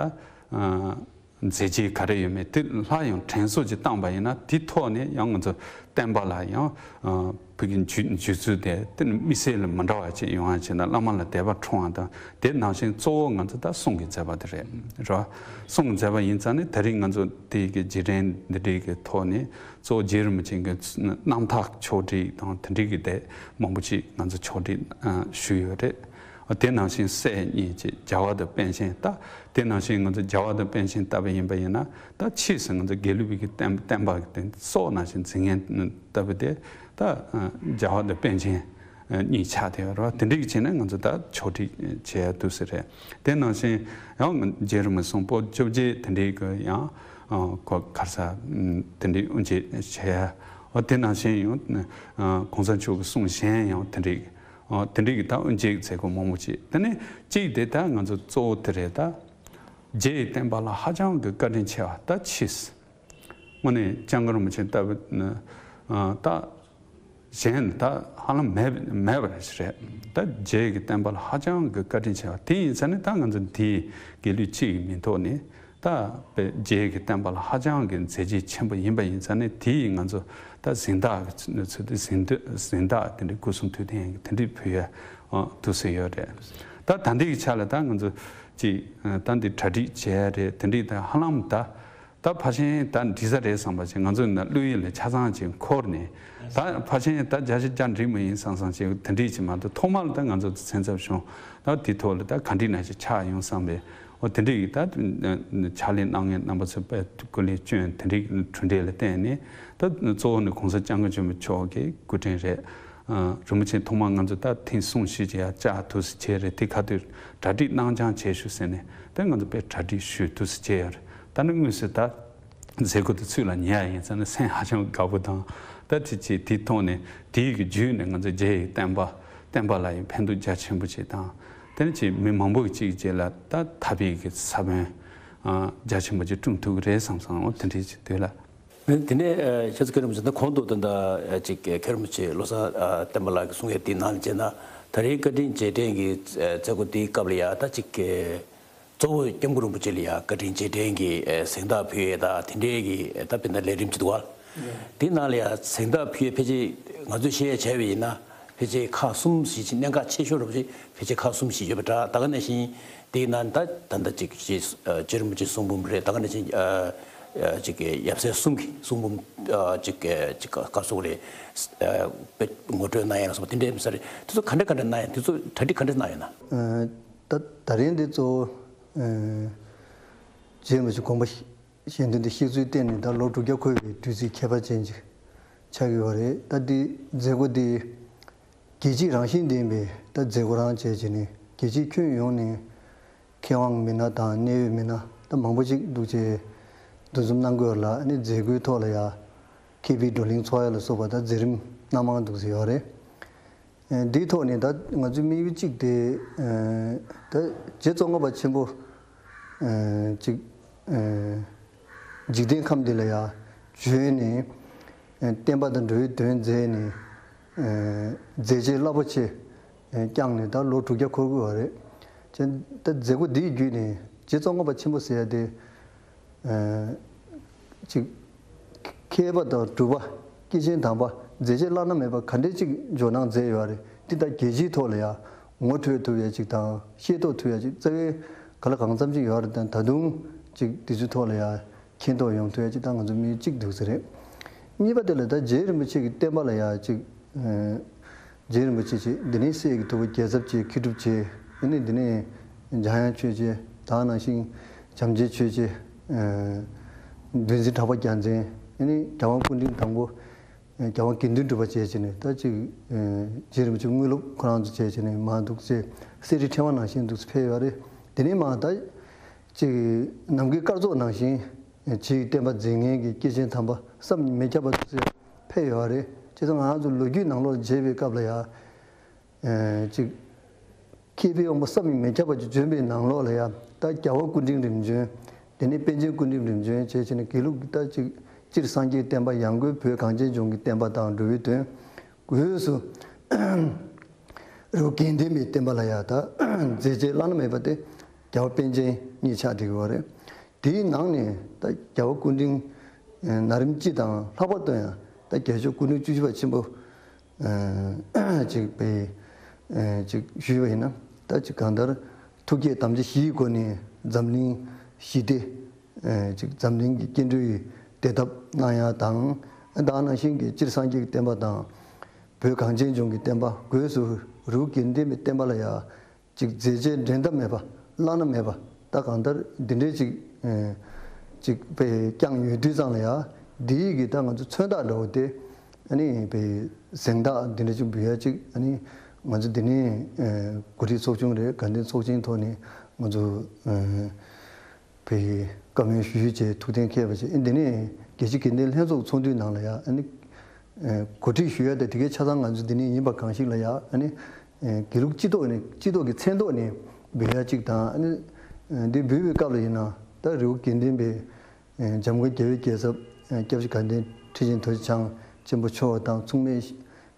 ཨ་མཛད་རྗེས་ག་རེ་ཡོད་མེད་དེ་སླར་ཡང་དྲན་གསོ་ཅིག་བཏང་པ་ཡིན་ན། དེ་ཐོག་ནས་ཡང་ང་ཚོ་བསྟན་པ་ལ་ཡང་ཨ་བོད་ཀྱི་འཇུ་འཇུ་ཚུལ་དེ་དེ་ནི་དམིགས་བསལ་ལ་མི་འདྲ་བ་ཅིག་ཡོང་བ་བྱས་ན། བླ་མ་ལ་དད་པ་འཁྲུངས་པ་དང་། དེ་ནང་བཞིན་གཙོ་བོ་ང་ཚོ་ད་གསུང་གི་མཛད་པ་དེ་རེད། རེད་བ། གསུང་མཛད་པ་ཡིན་ཙང་ནི་དེ་རིང་ང་ཚོ་དེ་གི་རྗེས་དྲན་འདི་འདྲའི་གི་ཐོག་ནས་གཙོ་བོ་རྗེ་རིན་པོ་ཆེ་གི་རྣམ་ཐར་ཕྱོགས་སྒྲིག་དང་དེ་འདྲའི་གི་དེ་མང་པོ་ཅིག་ང་ཚོ་ཕྱོགས་སྒྲིག་ཨ་ཞུས་ཡོད་རེད། དེ་ནང་བཞིན་སྲས་གཉིས་ཀྱི་རྒྱལ་བ་དང་པཎ་ཆེན། ད་དེ་ནང་བཞིན་ང་ཚོ་རྒྱལ་བ་དང་པཎ་ཆེན་ལྟ་བུ་ཡིན་པ་ཡིན་ན། ད་ཕྱིས་སུ་ང་ཚོ་དགེ་ལུགས་པའི་གི་བསྟན་བསྟན་པ་གི་དེ་སྲོག་ནང་བཞིན་འཛིན་མཁན་ལྟ་བུ་དེ་ད་རྒྱལ་བ་དང་པཎ་ཆེན་གཉིས་ཆགས་བསྡད་ཡོད་རེད་བ། དེ་འདྲའི་གི་བྱས་ནས་ང་ཚོ་ད་ཕྱོགས་སྒྲིག་བྱེད་ཡ་འདུག་ས་རེད། དེ་ནང་བཞིན་ཡང་རྗེ་རིན་པོ་ཆེ་གསུང་པོད་བཅོ་བརྒྱད་དེ་འདྲའི་གི་ཡང་གོ་ག་རེ་ཟ་དེ་འདྲའི་དབུ་འབྱེད་བྱེད་ཡ། འོ་དེ་ནང་བཞིན་ཡང་གོང་ས་མཆོག་གི་གསུང་གཞན་ཡང་དེ་འདྲའི། ཨ། དེ་འདྲའི་གི་ད་དབུ་འབྱེད་མཛད་སྒོ་མང་པོ་བྱས། དེ་ནས་གཅིག་དེ་ད་ང་ཚོ་གཙོ་བོ་དེ་རེད། ད་རྗེ་ཡི་བསྟན་པ་ལ་ཧ་ཅང་གི་བཀའ་དྲིན་ཆེ་བ། ད་ཕྱིས་དངོས་གནས་སྐྱབས་མགོན་རིན་པོ་ཆེ་ལྟ་བུ་ནི་ཨ་ད་གཞན་ད་ཧ་ལམ་མེད་མེད་པ་རེད། ད་རྗེ་ཡི་བསྟན་པ་ལ་ཧ་ཅང་གི་བཀའ་དྲིན་ཆེ་བ་དེ་ཡིན་ཙང་ནི། ད་ང་ཚོ་འདིའི་དགེ་ལུགས་སྤྱི་ཡི་མིང་ཐོག་ནས། ད་དཔེ་རྗེ་གི་བསྟན་པ་ལ་ཧ་ཅང་གི་མཛད་རྗེས་ཆེན་པོ་ཡིན་པ་ཡིན་ཙང་ནས། དེ་ཡིས་ང་ཚོ་ད་གཟེངས་རྟགས་ཀྱི་ཚུལ་དུ་གཟེངས་བསྟོད་གཟེངས་རྟགས་དེ་འདྲའི་སྐུ་གསུང་ཐུགས་རྟེན་དེ་འདྲའི་ཕུལ་ཡ་འདུག་ཟེར་ཡོད་རེད། ད་ད་ལྟའི་ཆ་ལ་ད་ང་ཚོ་ཅིག་ད་འདི་གྲ་སྒྲིག་བྱས་རེད། དེ་འདྲའི་ད་ཧ་ལམ་ད་ད་ཕལ་ཆེར་ད་འགྲིག་ས་རེད་བསམ་པ་ཅིག་ང་ཚོ་ནང་བློ་ཡུལ་ལ་ཆ་ཚང་ཅིག་འཁོར་ནས། ད་ཕལ་ཆེར་ད་བརྒྱ་ཆ་བརྒྱ་འགྲིག་མ་ཡིན་བསམ་བསམ་ཅིག་དེ་འདྲའི་ཅིག་མ་གཏོགས། ཐོག་མར་ད་ང་ཚོ་སེམས་འཚབ་བྱུང་། ད་དེ་ཐོག་ལ་ད་ག་འདྲའི་ནང་བཞིན་ཆགས་ཡོང་བསམ་པའི། འོ་དེ་འདྲའི་ད་ཕྱག་ལས་གནང་མཁན་རྣམ་པ་ཚོས་དཔེ་སྐུ་ལས་བསྐྱོན། དེ་འདྲའི་གྲུབ་འབྲས་ལ་བརྟེན་ནས། ད་གཙོ་བོ་ནི་གོང་ས་སྐྱབས་མགོན་ཆེན་པོ་མཆོག་གི་སྐུ་དྲིན་རེད། ཨ། རིན་པོ་ཆེ་ཐོག་མར་ང་ཚོ་ད་ཐེངས་གསུམ་བཞི་ཅིག་ཡར་བཅར་འདུག་སེ་བྱས་རེད། དེ་ཁ་ཐུག་གྲ་སྒྲིག་གནང་རྐྱང་བྱེད་ཤོག་ཟེར་ནས། ད་ང་ཚོ་དཔེ་གྲ་སྒྲིག་ཞུས་འདུག་སེ་བྱས་ཡོད་རེད། ད་ནི་དངོས་སུ་ད་མཛད་སྒོ་དེ་ཚུར་ལ་ཉན་ཡ་ཡིན་ཙང་ནི་སེམས་ཧ་ཅང་དགའ་པོ་དང་། ད་དེ་ཅིག་དེའི་ཐོག་ནས་དེའི་གི་བརྒྱུད་ནས་ང་ཚོ་རྗེ་ཡི་བསྟན་པ་བསྟན་པ་ལ་ཡང་ཕན་ཐོགས་རྒྱ་ཆེན་པོ་ཅིག་དང་། དེ་ནས་ཅིག་མི་མང་པོ་ཅིག་རྗེས་ལ་ད་ཐར་པའི་གི་ས་བོན་ཨ་རྒྱ་ཆེན་པོ་ཅིག་བསྐྲུན་ཐུབ་ཀྱི་རེད་བསམ་སོང་། འོ་དེ་འདྲའི་ཅིག་འདོད་ལ། དེ་ནས་ཨ་ཤེས་ཚོད་མཁན་རིན་པོ་ཆེ་ད་གོང་དུ་ད་ལྟ་ཨ་ཅིག་མཁན་རིན་པོ་ཆེ་བློ་བཟང་ཨ་བསྟན་པ་ལགས་ཀྱིས་གསུང་ཡས་དེའི་ནང་ལ་བྱས་ན། ད་རེས་བཀའ་དྲིན་རྗེས་དྲན་གྱི་ཨ་མཛད་སྒོ་དེའི་སྐབས་ལ་ཡ་ད་ཅིག་གི་གཙོ་བོ་སྐྱབས་མགོན་རིན་པོ་ཆེ་ལ་ཡ་བཀའ་དྲིན་རྗེས་དྲན་གྱི་ཨ་གཟེངས་རྟགས་ཕུལ་ཡས་དང་དེ་འདྲའི་གི་ཨ་ད་དཔེར་ན་ལས་རིམ་ཅིག་འདུག་བ། དེའི་ནང་ལ་ཡ་གཟེངས་རྟགས་ཕུལ་ཡས་ཕལ་ཆེར་ང་ཚོས་བཤད་ཡས་བྱས་པ་ཡིན་ན། ཕལ་ཆེར་ཁག་གསུམ་ཞིག་ཅིག་གནད་འགག་ཆེ་ཤོས་རེད་པ། ཕལ་ཆེར་ཁག་གསུམ་ཞིག་ཡོད་པ་འདྲ། ད་ག་ནང་བཞིན་དེའི་ནང་ད་ད་ལྟ་ཅིག་ཅིག་ཨ་རྗེ་རིན་པོ་ཆེའི་གསུང་འབུམ་རེད། ད་ག་ནང་བཞིན་ཨ་ཨ་ཅིག་ཡབ་སྲས་གསུམ་གྱི་གསུང་འབུམ་ཨ་ཅིག་ཅིག་ག་ག་སོགས་རེད། ཨ་དཔེ་ངོ་སྤྲོད་གནང་ཡས་ལ་སོགས་པ་དེ་འདྲའི་མི་སྲིད་རེད། དེ་ཚོ་ག་འདྲ་ག་འདྲ་གནང་ཡས། དེ་ཚོ་གྲ་སྒྲིག་ག་འདྲ་གནང་ཡོད་ན། ཨ་ད་ད་རིང་འདི་གཙོ་བོ་ཨ་རྗེ་རིན་པོ་ཆེ་དགོངས་པ་བཞེས་དོན་དེ་གཤེགས་ཚུལ་བརྟེན་ནས་ད་ལོ་དྲུག་བརྒྱ་འཁོར་བའི་དུས་ཚིགས་ཁྱད་པར་ཅན་ཅིག་ཆགས་ཡོད་རེད། ད་འདི་མཛད་སྒོ་འདི་རྒྱལ་སྤྱིའི་རང་བཞིན་ལྡན་པའི་ད་མཛད་སྒོ་རང་བྱས་བྱས་ནས། རྒྱལ་སྤྱིའི་ཁྱོན་ཡོངས་ནས་མཁས་དབང་མི་སྣ་དང་གནད་ཡོད་མི་སྣ་ད་མང་པོ་ཅིག་འདུག་བྱས་འདུ་འཛོམས་གནང་གི་ཡོད་ལ། ཨ་ནི་མཛད་སྒོའི་ཐོག་ལ་ཡ་མཁས་པའི་བགྲོ་གླེང་ཚོགས་ཡ་ལ་སོགས་པ་ད་མཛད་རིམ་སྣ་མང་འདུག་བྱས་ཡོད་རེད། ཨ་འདིའི་ཐོག་ནས་ད་ང་ཚོའི་དམིགས་ཡུལ་གཅིག་དེ་ཨ་ད་རྗེ་ཙོང་ཁ་པ་ཆེན་པོ་ཨ་ཅིག་ཨ་འཇིག་རྟེན་ཁམས་འདི་ལ་ཡ་བྱོན་ནས་ཨ་བསྟན་པ་དང་འགྲོ་བའི་དོན་མཛད་ནས་ཨ་མཛད་རྗེས་རླབས་པོ་ཆེ་ཨ་བསྐྱངས་ནས་ད་ལོ་དྲུག་བརྒྱ་འཁོར་གྱི་ཡོད་རེད། ཅེས་ད་མཛད་སྒོ་འདིའི་བརྒྱུད་ནས་རྗེ་ཙོང་ཁ་པ་ཆེན་པོ་ཟེར་ཡ་དེ། ཨ་ཅིག་མཁས་པ་དང་གྲུབ་པ། སྐྱེས་ཆེན་དམ་པ། མཛད་རྗེས་བླ་ན་མེད་པ་ག་འདྲས་ཅིག་འཇོག་གནང་མཛད་ཡོད་རེད། འདི་ད་རྒྱལ་སྤྱིའི་ཐོག་ལ་ཡ་ངོ་འཕྲོད་ཐུབ་ཡ་ཅིག་དང་ཤེས་རྟོགས་ཐུབ་ཡ་ཅིག་རྩ་བའི་ག་ལ་གང་འཚམ་ཅིག་ཡོད་རེད། དང་ད་དུང་ཅིག་དེ་ཚོའི་ཐོག་ལ་ཡ་མཁྱེན་རྟོགས་ཡོང་ཐུབ་ཡ་ཅིག་ད་ང་ཚོ་དམིགས་ཡུལ་གཅིག་འདུག་ས་རེད། གཉིས་པ་དེ་ལ་ད་རྗེ་རིན་པོ་ཆེ་གི་བསྟན་པ་ལ་ཡ་ཅིག་ཨ་རྗེ་རིན་པོ་ཆེ་བྱས། དེ་ནས་སྲས་ཀྱི་ཐུ་བོ་རྒྱལ་ཚབ་བྱས། མཁས་གྲུབ་བྱས། ཨ་ནི་དེ་ནས་འཇམ་དབྱངས་ཆོས་རྗེ། ད་ག་ནང་བཞིན་བྱམས་ཆེན་ཆོས་རྗེ། ཨ་འདུལ་འཛིན་གྲགས་པ་རྒྱལ་མཚན། ཨ་ནི་རྒྱལ་དབང་སྐུ་ཕྲེང་དང་པོ་རྒྱལ་དབང་དགེ་འདུན་གྲུབ་པ་བྱས་བྱས་ནས། ད་ཅིག་ཨ་རྗེ་རིན་པོ་ཆེ་དངོས་སློབ་ཁོ་རང་ཚོ་བྱས་བྱས་ནས་མར་འདུག་སེ་གསེར་རིའི་ཕྲེང་བ་ནང་བཞིན་འདུག་སེ་ཕེབས་ཡོད་རེད། དེ་ནས་མར་ད་ཅིག་ནམ་མཁའི་སྐར་ཚོགས་ནང་བཞིན་རྗེ་ཡི་བསྟན་པ་འཛིན་མཁན་གྱི་སྐྱེས་ཆེན་དམ་པ་བསམ་གྱིས་མི་ཁྱབ་པ་འདུག་སེ་ཕེབས་ཡོད་རེད། བྱས་ཙང་ང་ཚོ་ལོ་རྒྱུས་ནང་ལོགས་ལ་མཇལ་བའི་སྐབས་ལ་ཡ། ཨ་ཅིག་མཁས་པའི་དབང་པོ་བསམ་གྱིས་མི་ཁྱབ་པ་ཅིག་བྱོན་པའི་ནང་ལོགས་ལ་ཡ། ད་རྒྱལ་བ་སྐུ་ཕྲེང་རིམ་བྱོན། དེ་ནས་པཎ་ཆེན་སྐུ་ཕྲེང་རིམ་བྱོན་བྱས་བྱས་ནས། དགེ་ལུགས་ཀྱི་ད་ཅིག་སྤྱིར་སངས་རྒྱས་བསྟན་པ། ཡང་སྒོས་བོད་གངས་ཅན་ལྗོངས་ཀྱི་བསྟན་པ་དང་འགྲོ་བའི་དོན། སྒོས་སུ་རི་བོ་དགེ་ལྡན་པའི་བསྟན་པ་ལ་ཡ་ད་མཛད་རྗེས་བླ་ན་མེད་པ་དེ་རྒྱལ་བ་པཎ་ཆེན་གཉིས་ཆགས་བསྡད་ཡོད་རེད། དེའི་ནང་ནས་ད་རྒྱལ་བ་སྐུ་ཕྲེང་ན་རིམ་སྤྱི་དང་། ལྷག་པར་དུ་ཡང་ད་རྒྱལ་མཆོག་སྐུ་ཕྲེང་བཅུ་བཞི་པ་ཆེན་པོ་ཨ་ཅིག་པའི་ཨ་ཅིག་ཞུས་པ་ཡིན་ན། ད་ཅིག་གང་ལྟར་ཐུགས་བསྐྱེད་དམ་བཅའ་བཞིའི་སྒོ་ནས་འཛམ་གླིང་ཞི་བདེ། ཨ་ཅིག་འཛམ་གླིང་གི་སྐྱེ་འགྲོའི་བདེ་ཐབས་གནང་ཡ་དང་། ད་ག་ནང་བཞིན་གྱི་སྤྱིར་སངས་རྒྱས་ཀྱི་བསྟན་པ་དང་། བོད་གངས་ཅན་ལྗོངས་ཀྱི་བསྟན་པ། སྒོས་སུ་རི་བོ་དགེ་ལྡན་པའི་བསྟན་པ་ལ་ཡ་ ཅིག་མཛད་རྗེས་འགྲན་ཟླ་མེད་པ། བླ་ན་མེད་པ། ད་གང་ལྟར་འདི་འདྲའི་ཅིག་ཨེ་ཅིག་དཔེ་བསྐྱངས་ཡོད་དུས་ཙང་ལ་ཡ། འདི་ཡི་གི་ད་ང་ཚོ་མཚོན་རྟགས་འདྲ་བོ་དེ། ཨ་ནི་དཔེ་གཟེངས་རྟགས་འདི་འདྲ་ཅིག་འབུལ་ཡ་ཅིག་ཨ་ནི་ང་ཚོ་འདི་ནས་ཨེ་འགོ་ཁྲིད་ཚོགས་ཆུང་རེད། དགའ་ལྡན་ཚོགས་ཆེན་ཐོག་ནས་ང་ཚོ་ཨེ་དཔེ་བཀའ་མོལ་ཞུས་བྱས། ཐུགས་གཏན་འཁེལ་བ་བྱས། ཨ་འདི་ནས་རྒྱལ་སྤྱི་དགེ་ལྡན་ལྷན་ཚོགས་ཚོགས་འདུའི་ནང་ལ་ཡ། ཨ་ནི་ཨེ་གོ་སྒྲིག་ཞུ་ཡ་དེ་དེ་གའི་ཆ་ཚང་ང་ཚོ་འདི་ནས་ཡིན་པ་གང་ཞིག་ལ་ཡ། ཨ་ནི་ཨེ་དགེ་ལུགས་སྤྱི་ཚོགས་ནས་སྤྱི་ཚོགས་ཀྱི་མཚན་ཐོག་ནས་འབུལ་ཡ་གཅིག་དང་། ཨ་ནི་ཨེ་འདི་འབུལ་བའི་སྐབས་ལ་ཡིན་ན་ད་རི་བོ་དགེ་ལྡན་པའི་ཨེ་འཇམ་མགོན་རྒྱལ་བའི་རྒྱལ་ཚབ་ཨེ་སྐྱབས་རྗེ་དགའ་ལྡན་ཁྲི་ཆེན་རྡོ་རྗེ་འཆང་ཆེན་པོ་མཆོག་དང་མཚུངས་མེད་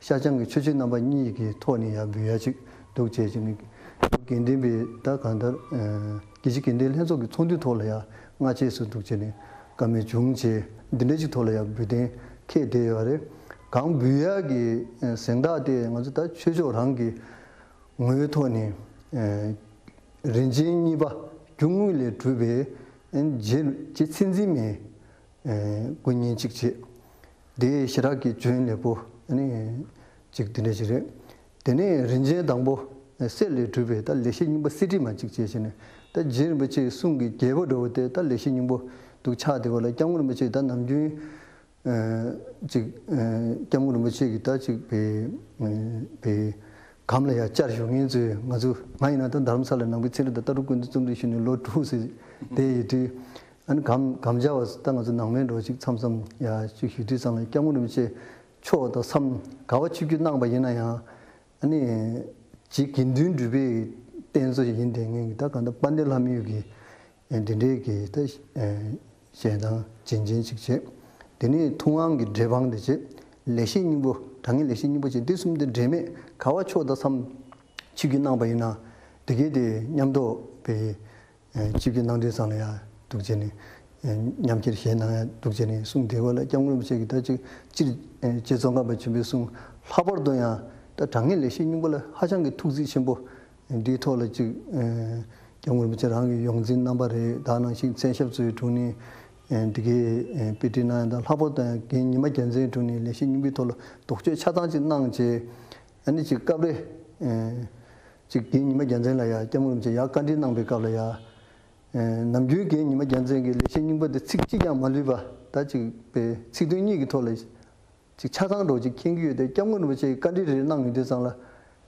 ཤཱཀྱ་གི་ཆོས་སྤྱོད་རྣམ་པ་གཉིས་ཀྱི་ཐོག་ནས་ཡ་འབུལ་ཡ་གཅིག་འདུག་བྱས་བྱས་ནས། དགེ་ལྡན་པའི་ད་གང་ལྟར་ཨེ་རྒྱལ་སྤྱི་དགེ་ལྡན་ལྷན་ཚོགས་ཀྱི་ཚོགས་འདུའི་ཐོག་ལ་ཡ་སྔ་རྗེས་སུ་འདུག་བྱས་ནས་བཀའ་མོལ་བྱུང་བྱས། འདི་འདྲ་ཅིག་ཐོག་ལ་ཡ་འབུལ་གཏན་འཁེལ་བསྡད་ཡོད་རེད། གང་འབུལ་ཡ་གི་ཨེ་གཟེངས་རྟགས་དེ་ང་ཚོ་ད་ཆོས་ཕྱོགས་རང་གི་ངོས་ཐོག་ནས་ཨེ་རིན་ཆེན་གཉིས་པ་རྒྱུ་དངོས་ལས་གྲུབ་པའི་ཨེ་རྗེ་རྗེ་བཙུན་འཛིན་མའི་ཨེ་སྐུ་བརྙན་གཅིག་བྱས། དེ་ཞེ་དྲག་གི་བྱོན་ལེགས་པོ་ཨ་ནི་གཅིག་དེ་འདྲ་ཞིག་རེད། དེ་ནས་རིན་ཆེན་དང་པོ་གསེར་ལས་གྲུབ་པའི་ད་ལེགས་བཤད་སྙིང་པོ་གསེར་བྲིས་མ་གཅིག་བྱས་བྱས་ནས། ད་རྗེ་རིན་པོ་ཆེའི་གསུང་གི་རྒྱལ་པོ་འདྲ་བོ་དེ་ད་ལེགས་བཤད་སྙིང་པོ་འདུག་ཆགས་བསྡད་པ་ལ། སྐྱབས་མགོན་རིན་པོ་ཆེ་ད་ནམ་རྒྱུན་ཨ་ཅིག་ཨ་སྐྱབས་མགོན་རིན་པོ་ཆེ་གི་ད་ཅིག་དཔེ་ཨ་དཔེ་གམ་ལ་ཡ་བཅར་བཞུགས་མཁན་ཚོས་ང་ཚོ། ང་ཡིན་ན་ད་རྡ་རམ་ས་ལའི་ནང་པའི་ཚན་རིག་དང་ལྟ་གྲུབ་ཀུན་བཏུས་རྩོམ་སྒྲིག་ཞུས་ནས་ལོ་དྲུག་ཙམ་བསྡད་ཡོད་དུས། ཨ་ནི་གམ་གམ་བཅར་བ་ད་ང་ཚོ་ནང་མི་འདྲ་བོ་ཅིག་མཚམས་མཚམས་ཡ་ཅིག་ཞུ་དུས་ཙང་ལ། སྐྱབས་མགོན་རིན་པོ་ཆེ་མཆོག་དང་མཚམས་ག་པར་ཆིབས་བསྒྱུར་གནང་བ་ཡིན་ན་ཡང་། ཨ་ནི་རྗེ་དགེ་འདུན་གྲུབ་པའི་རྟེན་གཙོ་ཡིན་བསྡད་མཁན་གྱི་ད་གང་ལྟར་དཔལ་ལྡན་ལྷ་མོའི་གི་ཨེ་འདི་འདྲའི་གི་ད་ཨེ་ཞལ་ཐང་རྗེན་རྗེན་ཅིག་བྱས། དེ་ནས་ཐུབ་དབང་གི་འགྲེལ་པང་དེ་བྱས། ལེགས་བཤད་སྙིང་པོ། དྲང་ངེས་ལེགས་བཤད་སྙིང་པོ་བྱས། འདི་གསུམ་དེ་འབྲལ་མེད་ག་པར་མཆོག་དང་མཚམས་ཆིབས་བསྒྱུར་གནང་བ་ཡིན་ན། དེ་གའི་དེ་མཉམ་དུ་དཔེ་ཨེ་ཆིབས་བསྒྱུར་གནང་དུས་ཙང་ལ་ཡ་འདུག་བྱས་ནས། ཨེ་མཉམ་འཁྱེར་ཞལ་གནང་ཡ་འདུག་བྱས་ནས་གསུངས་བསྡད་པ་ལ། སྐྱབས་མགོན་རིན་པོ་ཆེ་གིས་ད་ཅིག་སྤྱིར་ཨེ་རྗེ་ཙོང་ཁ་པ་ཆེན་པོའི་གསུང་། ལྷག་པར་དུ་ཡང་ད་དྲང་ངེས་ལེགས་བཤད་སྙིང་པོ་ལ་ཧ་ཅང་གི་ཐུགས་བརྩེ་ཆེན་པོ། འདིའི་ཐོག་ལ་ཅིག་ཨེ་སྐྱབས་མགོན་རིན་པོ་ཆེ་རང་གི་ཡོངས་འཛིན་རྣམ་པ་རེད། ད་ནང་བཞིན་མཚན་ཞབས་ཚོའི་དྲུང་ནས་ཨེ་འདི་གའི་ཨེ་དཔེ་ཁྲིད་གནང་ཡ་དང་། ལྷག་པར་དུ་ཡང་རྒན་ཉི་མ་རྒྱལ་མཚན་དྲུང་ནས་ལེགས་བཤད་སྙིང་པོའི་ཐོག་ལ་དོགས་གཅོད་ཆ་ཚང་ཅིག་གནང་བྱས། ཨ་ནི་ཅིག་སྐབས་རེ་ཨེ་ཅིག་རྒན་ཉི་མ་རྒྱལ་མཚན་ལ་ཡ་སྐྱབས་མགོན་རིན་པོ་ཆེ་ཡར་བཀའ་འདྲི་གནང་པའི་སྐབས་ལ་ཡ། ཨེ་ནམ་རྒྱུན་རྒན་ཉི་མ་རྒྱལ་མཚན་གྱིས་ལེགས་བཤད་སྙིང་པོ་དེ་ཚིག་གཅིག་ཀྱང་མ་ལུས་པ། ད་ཅིག་པའི་ཚིག་དོན་གཉིས་ཀྱི་ཐོག་ལ་ཅིག་ཆ་ཚང་འདྲ་བོ་ཅིག་མཁྱེན་གྱི་ཡོད་དེ། སྐྱབས་མགོན་རིན་པོ་ཆེ་གིས་བཀའ་འདྲི་རེ་གནང་ཡོང་དུས་ཙང་ལ།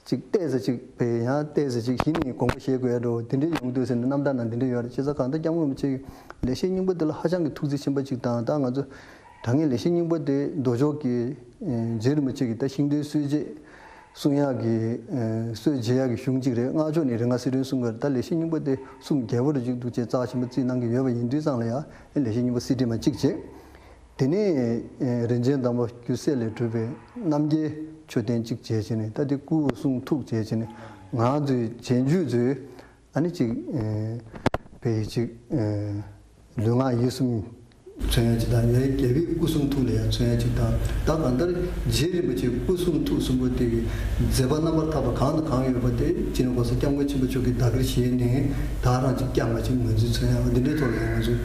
ཅིག་བལྟས་ཚེ་ཅིག་པའི་ཡང་བལྟས་ཚེ་ཅིག་གཞི་ནས་དགོངས་པ་བཞེས་དགོས་ཡ་འདྲ་བོ་དེ་འདྲའི་ཡོང་དུས་ཟེར་ནས་རྣམ་ཐར་ནང་དེ་འདྲ་ཡོད་རེད། བྱས་ཙང་གང་ལྟར་སྐྱབས་མགོན་རིན་པོ་ཆེ་གིས་ལེགས་བཤད་སྙིང་པོ་དེ་ལ་ཧ་ཅང་གི་ཐུགས་བརྩེ་ཆེན་པོ་ཅིག་དང་། ད་ང་ཚོ་དྲང་ངེས་ལེགས་བཤད་སྙིང་པོ་དེ་མདོ་ཕྱོགས་ཀྱི་ཨེ་རྗེ་རིན་པོ་ཆེ་གི་ད་ཤིང་རྟའི་སྲོལ་འབྱེད། གསུང་ཡག་གི་ཨེ་སྲོལ་འབྱེད་ཡག་གི་གཞུང་གཅིག་རེད། སྔགས་ཕྱོགས་ནས་རིག་སྔགས་གསེར་ཕྲེང་གསུང་གི་རེད། ད་ལེགས་བཤད་སྙིང་པོ་དེ་གསུང་རྒྱས་པོ་རེ་ཅིག་འདུག་བྱས། རྩ་ཆེན་པོ་བརྩིས་གནང་གི་ཡོད་པ་ཡིན་དུས་ཙང་ལ་ཡ། ཨེ་ལེགས་བཤད་སྙིང་པོ་གསེར་བྲིས་མ་གཅིག་བྱས། དེ་ནས་ཨེ་རིན་ཆེན་དམ་པ་རྒྱུ་གསེར་ལས་གྲུབ་པའི་རྣམ་རྒྱལ་མཆོད་རྟེན་གཅིག་བྱས་བྱས་ནས། ད་དེ་སྐུ་གསུང་ཐུགས་བྱས་བྱས་ནས། ང་ཚོའི་རྗེས་འཇུག་ཚོས་ཨ་ནི་ཅིག་ཨེ་དཔེ་ཅིག་ཨེ་ལུས་ངག་ཡིད་གསུམ་མཚོན་ཡ་ཅིག་དང་། ཡང་རྒྱལ་བའི་སྐུ་གསུང་ཐུགས་ལ་ཡང་མཚོན་ཡ་ཅིག་དང་། ད་གང་ལྟར་རྗེ་རིན་པོ་ཆེའི་སྐུ་གསུང་ཐུགས་གསུམ་པོ་དེ་གི་མཛད་པ་རྣམ་པར་ཐར་པ་གང་དང་གང་ཡོད་པ་དེ་སྤྱི་ནོར་༸གོང་ས་༸སྐྱབས་མགོན་ཆེན་པོ་མཆོག་གིས་བདག་གིར་བཞེས་ནས། ད་རང་ཅིག་བསྐྱངས་པ་ཅིག་ང་ཚོས་མཚོན་ཡ་འདི་འདྲའི་ཐོག་ལ་ཡང་ང་ཚོས་